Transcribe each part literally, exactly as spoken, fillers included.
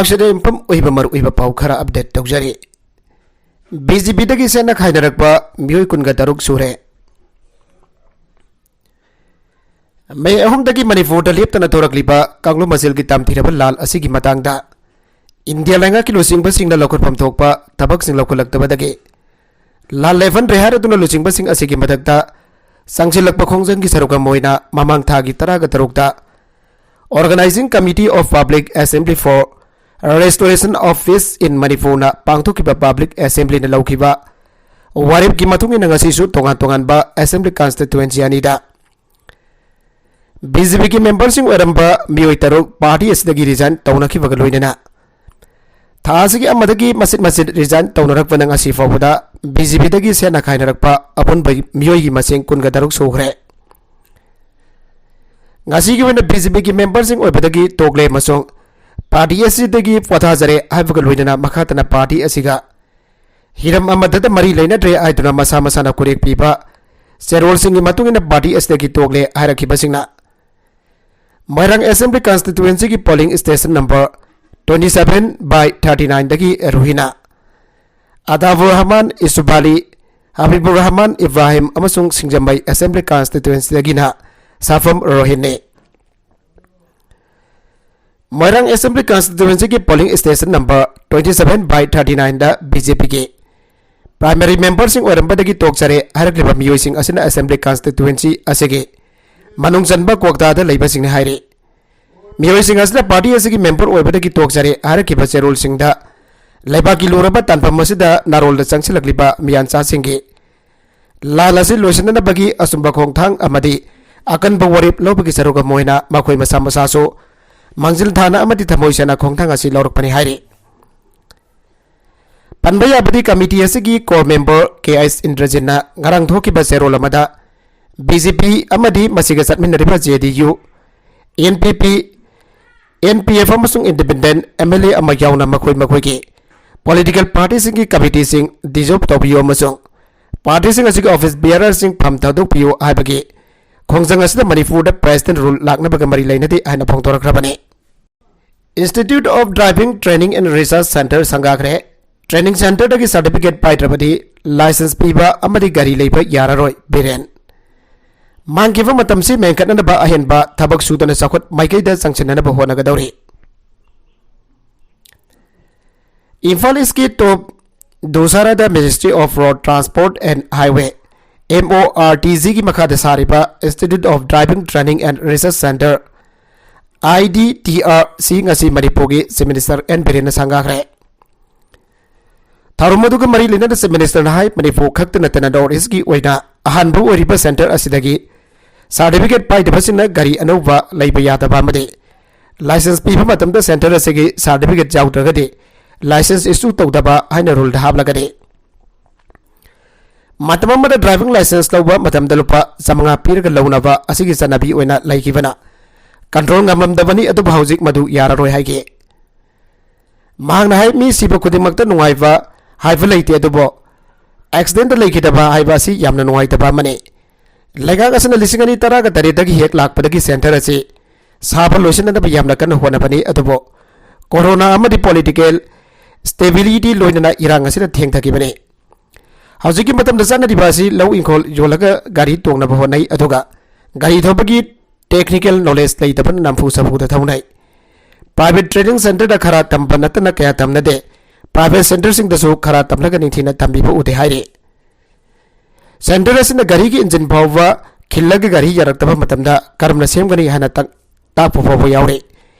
ꯑꯁꯤꯗ ꯌꯨꯝꯐꯝ ꯑꯣꯏꯕ ꯃꯔꯨꯑꯣꯏꯕ ꯄꯥꯎ ꯈꯔ ꯑꯞꯗꯦꯠ ꯇꯧꯖꯔꯤ꯫ ꯕꯤ ꯖꯦ ꯄꯤꯗꯒꯤ ꯁꯦꯟꯅ ꯈꯥꯏꯅꯔꯛꯄ ꯃꯤꯑꯣꯏ ꯀꯨꯟꯒ ꯇꯔꯨꯛ ꯁꯨꯔꯦ꯫ ꯃꯦ ꯑꯍꯨꯝꯗꯒꯤ ꯃꯅꯤꯄꯨꯔꯗ ꯂꯦꯞꯇꯅ ꯊꯣꯔꯛꯂꯤꯕ ꯀꯥꯡꯂꯨꯞ ꯃꯁꯦꯜꯒꯤ ꯇꯝꯊꯤꯔꯕ ꯂꯥꯜ ꯑꯁꯤꯒꯤ ꯃꯇꯥꯡꯗ ꯏꯟꯗꯤꯌꯥ ꯂꯩꯉꯥꯛꯀꯤ ꯂꯨꯆꯤꯡꯕꯁꯤꯡꯅ ꯂꯧꯈꯠꯐꯝ ꯊꯣꯛꯄ ꯊꯕꯛꯁꯤꯡ ꯂꯧꯈꯠꯂꯛꯇꯕꯗꯒꯤ ꯂꯥꯜ ꯂꯦꯞꯍꯟꯗ꯭ꯔꯦ ꯍꯥꯏꯔꯗꯨꯅ ꯂꯨꯆꯤꯡꯕꯁꯤꯡ ꯑꯁꯤꯒꯤ ꯃꯊꯛꯇ ꯆꯪꯁꯤꯜꯂꯛꯄ ꯈꯣꯡꯖꯪꯒꯤ ꯁꯔꯨꯛ ꯑꯃ ꯑꯣꯏꯅ ꯃꯃꯥꯡ ꯊꯥꯒꯤ ꯇꯔꯥꯒ ꯇꯔꯨꯛꯇ Organising Committee of Public Assembly for Restoration of Peace in Manipurꯅ ꯄꯥꯡꯊꯣꯛꯈꯤꯕ ꯄꯕ꯭ꯂꯤꯛ ꯑꯦꯁꯦꯝꯕ꯭ꯂꯤꯅ ꯂꯧꯈꯤꯕ ꯋꯥꯔꯦꯞꯀꯤ ꯃꯇꯨꯡ ꯏꯟꯅ ꯉꯁꯤꯁꯨ ꯇꯣꯉꯥꯟ ꯇꯣꯉꯥꯟꯕ ꯑꯦꯁꯦꯝꯕ꯭ꯂꯤ ꯀꯟꯁꯇꯤꯇ꯭ꯋꯦꯟꯁꯤ ꯑꯅꯤꯗ ꯕꯤ ꯖꯦ ꯄꯤꯒꯤ ꯃꯦꯝꯕꯔꯁꯤꯡ ꯑꯣꯏꯔꯝꯕ ꯃꯤꯑꯣꯏ ꯇꯔꯨꯛ ꯄꯥꯔꯇꯤ ꯑꯁꯤꯗꯒꯤ ꯔꯤꯖꯥꯏꯟ ꯇꯧꯅꯈꯤꯕꯒ ꯂꯣꯏꯅꯅ ꯊꯥ ꯑꯁꯤꯒꯤ ꯑꯃꯗꯒꯤ ꯃꯆꯤꯠ ꯃꯆꯤꯠ ꯔꯤꯖꯥꯏꯟ ꯇꯧꯅꯔꯛꯄꯅ ꯉꯁꯤ ꯐꯥꯎꯕꯗ ꯕꯤ ꯖꯦ ꯄꯤꯗꯒꯤ ꯁꯦꯟꯅ ꯈꯥꯏꯅꯔꯛꯄ ꯑꯄꯨꯟꯕ ꯃꯤꯑꯣꯏꯒꯤ ꯃꯁꯤꯡ ꯀꯨꯟꯒ ꯇꯔꯨꯛ ꯁꯨꯈ꯭ꯔꯦ꯫ ꯉꯁꯤꯒꯤ ꯑꯣꯏꯅ ꯕꯤ ꯖꯦ ꯄꯤꯒꯤ ꯃꯦꯝꯕꯔꯁꯤꯡ ꯑꯣꯏꯕꯗꯒꯤ ꯇꯣꯛꯂꯦ ꯑꯃꯁꯨꯡ ꯄꯥꯔꯇꯤ ꯑꯁꯤꯗꯒꯤ ꯄꯣꯊꯥꯖꯔꯦ ꯍꯥꯏꯕꯒ ꯂꯣꯏꯅꯅ ꯃꯈꯥ ꯇꯥꯅ ꯄꯥꯔꯇꯤ ꯑꯁꯤꯒ ꯍꯤꯔꯝ ꯑꯃꯠꯇꯗ ꯃꯔꯤ ꯂꯩꯅꯗ꯭ꯔꯦ ꯍꯥꯏꯗꯨꯅ ꯃꯁꯥ ꯃꯁꯥꯅ ꯈꯨꯔꯦꯛ ꯄꯤꯕ ꯆꯦꯔꯣꯜꯁꯤꯡꯒꯤ ꯃꯇꯨꯡ ꯏꯟꯅ ꯄꯥꯔꯇꯤ ꯑꯁꯤꯗꯒꯤ ꯇꯣꯛꯂꯦ ꯍꯥꯏꯔꯛꯈꯤꯕꯁꯤꯡꯅ ꯃꯣꯏꯔꯥꯡ ꯑꯦꯁꯦꯝꯕ꯭ꯂꯤ ꯀꯟꯁꯇꯤꯇ꯭ꯋꯦꯟꯁꯤꯒꯤ polling station number twenty seven by thirty nine ꯗꯒꯤ ꯔꯨꯍꯤꯅꯥ, ꯑꯗꯥꯕꯨꯔ ꯔꯍꯃꯥꯟ ꯏꯁꯨꯕꯥꯂꯤ, ꯍꯕꯤꯕꯨꯔ ꯔꯍꯃꯥꯟ ꯏꯕ꯭ꯔꯥꯍꯤꯝ ꯑꯃꯁꯨꯡ ꯁꯤꯡꯖꯃꯩ ꯑꯦꯁꯦꯝꯕ꯭ꯂꯤ ꯀꯟꯁꯇꯤꯇ꯭ꯋꯦꯟꯁꯤꯗꯒꯤꯅ ꯁꯥꯐꯝ ꯔꯣꯍꯤꯟꯅꯤ꯫ ꯃꯣꯏꯔꯥꯡ ꯑꯦꯁꯦꯝꯕ꯭ꯂꯤ ꯀꯟꯁꯇꯤꯇ꯭ꯋꯦꯟꯁꯤꯒꯤ polling station number twenty seven by thirty nine ꯗ ꯕꯤ ꯖꯦ ꯄꯤꯒꯤ ꯄ꯭ꯔꯥꯏꯃꯔꯤ ꯃꯦꯝꯕꯔꯁꯤꯡ ꯑꯣꯏꯔꯝꯕꯗꯒꯤ ꯇꯣꯛꯆꯔꯦ ꯍꯥꯏꯔꯛꯂꯤꯕ ꯃꯤꯑꯣꯏꯁꯤꯡ ꯑꯁꯤꯅ ꯑꯦꯁꯦꯝꯕ꯭ꯂꯤ ꯀꯟꯁꯇꯤꯇ꯭ꯋꯦꯟꯁꯤ ꯑꯁꯤꯒꯤ ꯃꯅꯨꯡ ꯆꯟꯕ ꯀ꯭ꯋꯣꯇꯥꯗ ꯂꯩꯕꯁꯤꯡꯅꯤ ꯍꯥꯏꯔꯤ꯫ ꯃꯤꯑꯣꯏꯁꯤꯡ ꯑꯁꯤꯅ ꯄꯥꯔꯇꯤ ꯑꯁꯤꯒꯤ ꯃꯦꯝꯕꯔ ꯑꯣꯏꯕꯗꯒꯤ ꯇꯣꯛꯆꯔꯦ ꯍꯥꯏꯔꯛꯈꯤꯕ ꯆꯦꯔꯣꯜꯁꯤꯡꯗ ꯂꯩꯕꯥꯛꯀꯤ ꯂꯨꯔꯕ ꯇꯥꯟꯐꯝ ꯑꯁꯤꯗ ꯅꯥꯔꯣꯜꯗ ꯆꯪꯁꯤꯜꯂꯛꯂꯤꯕ ꯃꯤꯌꯥꯟꯆꯥꯁꯤꯡꯒꯤ ꯂꯥꯟ ꯑꯁꯤ ꯂꯣꯏꯁꯤꯟꯅꯅꯕꯒꯤ ꯑꯆꯨꯝꯕ ꯈꯣꯡꯊꯥꯡ ꯑꯃꯗꯤ ꯑꯀꯟꯕ ꯋꯥꯔꯦꯞ ꯂꯧꯕꯒꯤ ꯁꯔꯨꯛ ꯑꯃ ꯑꯣꯏꯅ ꯃꯈꯣꯏ ꯃꯁꯥ ꯃꯁꯥꯁꯨ ꯃꯥꯡꯖꯤꯜ ꯊꯥꯅ ꯑꯃꯗꯤ ꯊꯃꯣꯏ ꯁꯦꯡꯅ ꯈꯣꯡꯊꯥꯡ ꯑꯁꯤ ꯂꯧꯔꯛꯄꯅꯤ ꯍꯥꯏꯔꯤ꯫ ꯄꯟꯕ ꯌꯥꯕꯗꯤ ꯀꯃꯤꯇꯤ ꯑꯁꯤꯒꯤ ꯀꯣꯔ ꯃꯦꯝꯕꯔ ꯀꯦ ꯑꯩꯆ ꯏꯟꯗ꯭ꯔꯖꯤꯠꯅ ꯉꯔꯥꯡ ꯊꯣꯛꯈꯤꯕ ꯆꯦꯔꯣꯜ ꯑꯃꯗ ꯕꯤ ꯖꯦ ꯄꯤ ꯑꯃꯗꯤ ꯃꯁꯤꯒ ꯆꯠꯃꯤꯟꯅꯔꯤꯕ ꯖꯦ ꯗꯤ ꯌꯨ, ꯑꯦꯟ ꯄꯤ ꯄꯤ, ꯑꯦꯟ ꯄꯤ ꯑꯦꯐ ꯑꯃꯁꯨꯡ ꯏꯟꯗꯤꯄꯦꯟꯗꯦꯟꯠ ꯑꯦꯝ ꯑꯦꯜ ꯑꯦ ꯑꯃ ꯌꯥꯎꯅ ꯃꯈꯣꯏ ꯃꯈꯣꯏꯒꯤ ꯄꯣꯂꯤꯇꯤꯀꯦꯜ ꯄꯥꯔꯇꯤꯁꯤꯡꯒꯤ ꯀꯃꯤꯇꯤꯁꯤꯡ ꯗꯤꯖꯣꯜꯕ ꯇꯧꯕꯤꯌꯨ ꯑꯃꯁꯨꯡ ꯄꯥꯔꯇꯤꯁꯤꯡ ꯑꯁꯤꯒꯤ ꯑꯣꯐꯤꯁ ꯕꯤꯌꯥꯔꯔꯁꯤꯡ ꯐꯝ ꯊꯥꯗꯣꯛꯄꯤꯌꯨ ꯍꯥꯏꯕꯒꯤ ꯈꯣꯡꯖꯪ ꯑꯁꯤꯗ ꯃꯅꯤꯄꯨꯔꯗ ꯄ꯭ꯔꯦꯁꯤꯗꯦꯟꯠ ꯔꯨꯜ ꯂꯥꯛꯅꯕꯒ ꯃꯔꯤ ꯂꯩꯅꯗꯦ ꯍꯥꯏꯅ ꯐꯣꯡꯗꯣꯔꯛꯈ꯭ꯔꯕꯅꯤ꯫ Institute of Driving Training and Research Center ꯁꯪꯒꯥꯈ꯭ꯔꯦ꯫ Training Centerꯗꯒꯤ certificate ꯄꯥꯏꯗ꯭ꯔꯕꯗꯤ license ꯄꯤꯕ ꯑꯃꯗꯤ ꯒꯥꯔꯤ ꯂꯩꯕ ꯌꯥꯔꯔꯣꯏ, ꯕꯤꯔꯦꯟ꯫ ꯃꯥꯡꯈꯤꯕ ꯃꯇꯝꯁꯤ ꯃꯦꯟꯈꯠꯅꯅꯕ ꯑꯍꯦꯟꯕ ꯊꯕꯛ ꯁꯨꯗꯅ ꯆꯥꯎꯈꯠ ꯃꯥꯏꯀꯩꯗ ꯆꯪꯁꯤꯟꯅꯅꯕ ꯍꯣꯠꯅꯒꯗꯧꯔꯤ꯫ ꯏꯝꯐꯥꯜ ꯏꯁꯀꯤ ꯇꯣꯞ ꯗꯣꯁꯥꯔꯥꯗ Ministry of Road Transport and Highway, MORTGꯒꯤ ꯃꯈꯥꯗ ꯁꯥꯔꯤꯕ Institute of Driving Training and Research Center, IDTRC, ꯉꯁꯤ ꯃꯅꯤꯄꯨꯔꯒꯤ Chief Minister ꯑꯦꯟ ꯕꯤꯔꯦꯟꯅ ꯁꯪꯒꯥꯈ꯭ꯔꯦ꯫ ꯊꯧꯔꯝ ꯑꯗꯨꯒ ꯃꯔꯤ ꯂꯩꯅꯅ Chief Ministerꯅ ꯍꯥꯏ, ꯃꯅꯤꯄꯨꯔ ꯈꯛꯇ ꯅꯠꯇꯅ North Eastꯀꯤ ꯑꯣꯏꯅ ꯑꯍꯥꯟꯕ ꯑꯣꯏꯔꯤꯕ center ꯑꯁꯤꯗꯒꯤ certificate ꯄꯥꯏꯗꯕꯁꯤꯡꯅ ꯒꯥꯔꯤ ꯑꯅꯧꯕ ꯂꯩꯕ ꯌꯥꯗꯕ ꯑꯃꯗꯤ license ꯄꯤꯕ ꯃꯇꯝꯗ center ꯑꯁꯤꯒꯤ certificate ꯌꯥꯎꯗ꯭ꯔꯒꯗꯤ license issue ꯇꯧꯗꯕ ꯍꯥꯏꯅ ruleꯗ ꯍꯥꯞꯂꯒꯅꯤ꯫ ꯃꯇꯝ ꯑꯃꯗ driving license ꯂꯧꯕ ꯃꯇꯝꯗ ꯂꯨꯄꯥ ꯆꯥꯃꯉꯥ ꯄꯤꯔꯒ ꯂꯧꯅꯕ ꯑꯁꯤꯒꯤ ꯆꯠꯅꯕꯤ ꯑꯣꯏꯅ ꯂꯩꯈꯤꯕꯅ control ꯉꯝꯂꯝꯗꯕꯅꯤ, ꯑꯗꯨꯕꯨ ꯍꯧꯖꯤꯛ ꯃꯗꯨ ꯌꯥꯔꯔꯣꯏ ꯍꯥꯏꯈꯤ꯫ ꯃꯍꯥꯛꯅ ꯍꯥꯏ, ꯃꯤ ꯁꯤꯕ ꯈꯨꯗꯤꯡꯃꯛꯇ ꯅꯨꯡꯉꯥꯏꯕ ꯍꯥꯏꯕ ꯂꯩꯇꯦ, ꯑꯗꯨꯕꯨ accidentꯇ ꯂꯩꯈꯤꯗꯕ ꯍꯥꯏꯕ ꯑꯁꯤ ꯌꯥꯝꯅ ꯅꯨꯡꯉꯥꯏꯇꯕ ꯑꯃꯅꯤ꯫ ꯂꯩꯉꯥꯛ ꯑꯁꯤꯅ ꯂꯤꯁꯤꯡ ꯑꯅꯤ ꯇꯔꯥꯒ ꯇꯔꯦꯠꯇꯒꯤ ꯍꯦꯛ ꯂꯥꯛꯄꯗꯒꯤ center ꯑꯁꯤ ꯁꯥꯕ ꯂꯣꯏꯁꯤꯟꯅꯅꯕ ꯌꯥꯝꯅ ꯀꯟꯅ ꯍꯣꯠꯅꯕꯅꯤ, ꯑꯗꯨꯕꯨ corona ꯑꯃꯗꯤ political stability ꯂꯣꯏꯅꯅ ꯏꯔꯥꯡ ꯑꯁꯤꯅ ꯊꯦꯡꯊꯈꯤꯕꯅꯤ꯫ ꯍꯧꯖꯤꯛꯀꯤ ꯃꯇꯝꯗ ꯆꯠꯅꯔꯤꯕ ꯑꯁꯤ ꯂꯧ ꯏꯪꯈꯣꯜ ꯌꯣꯜꯂꯒ ꯒꯥꯔꯤ ꯇꯣꯡꯅꯕ ꯍꯣꯠꯅꯩ, ꯑꯗꯨꯒ ꯒꯥꯔꯤ ꯊꯧꯕꯒꯤ technical knowledge ꯂꯩꯇꯕꯅ ꯅꯝꯐꯨ ꯁꯥꯐꯨꯗ ꯊꯧꯅꯩ꯫ Private training centerꯗ ꯈꯔ ꯇꯝꯕ ꯅꯠꯇꯅ ꯀꯌꯥ ꯇꯝꯅꯗꯦ꯫ Private centerꯁꯤꯡꯗꯁꯨ ꯈꯔ ꯇꯝꯂꯒ ꯅꯤꯡꯊꯤꯅ ꯇꯝꯕꯤꯕ ꯎꯗꯦ ꯍꯥꯏꯔꯤ꯫ Center ꯑꯁꯤꯅ ꯒꯥꯔꯤꯒꯤ engine ꯐꯥꯎꯕ ꯈꯤꯜꯂꯒ ꯒꯥꯔꯤ ꯌꯥꯔꯛꯇꯕ ꯃꯇꯝꯗ ꯀꯔꯝꯅ ꯁꯦꯝꯒꯅꯤ ꯍꯥꯏꯅ ꯇꯥꯛ-, ꯇꯥꯛꯄ ꯐꯥꯎꯕ ꯌꯥꯎꯔꯤ꯫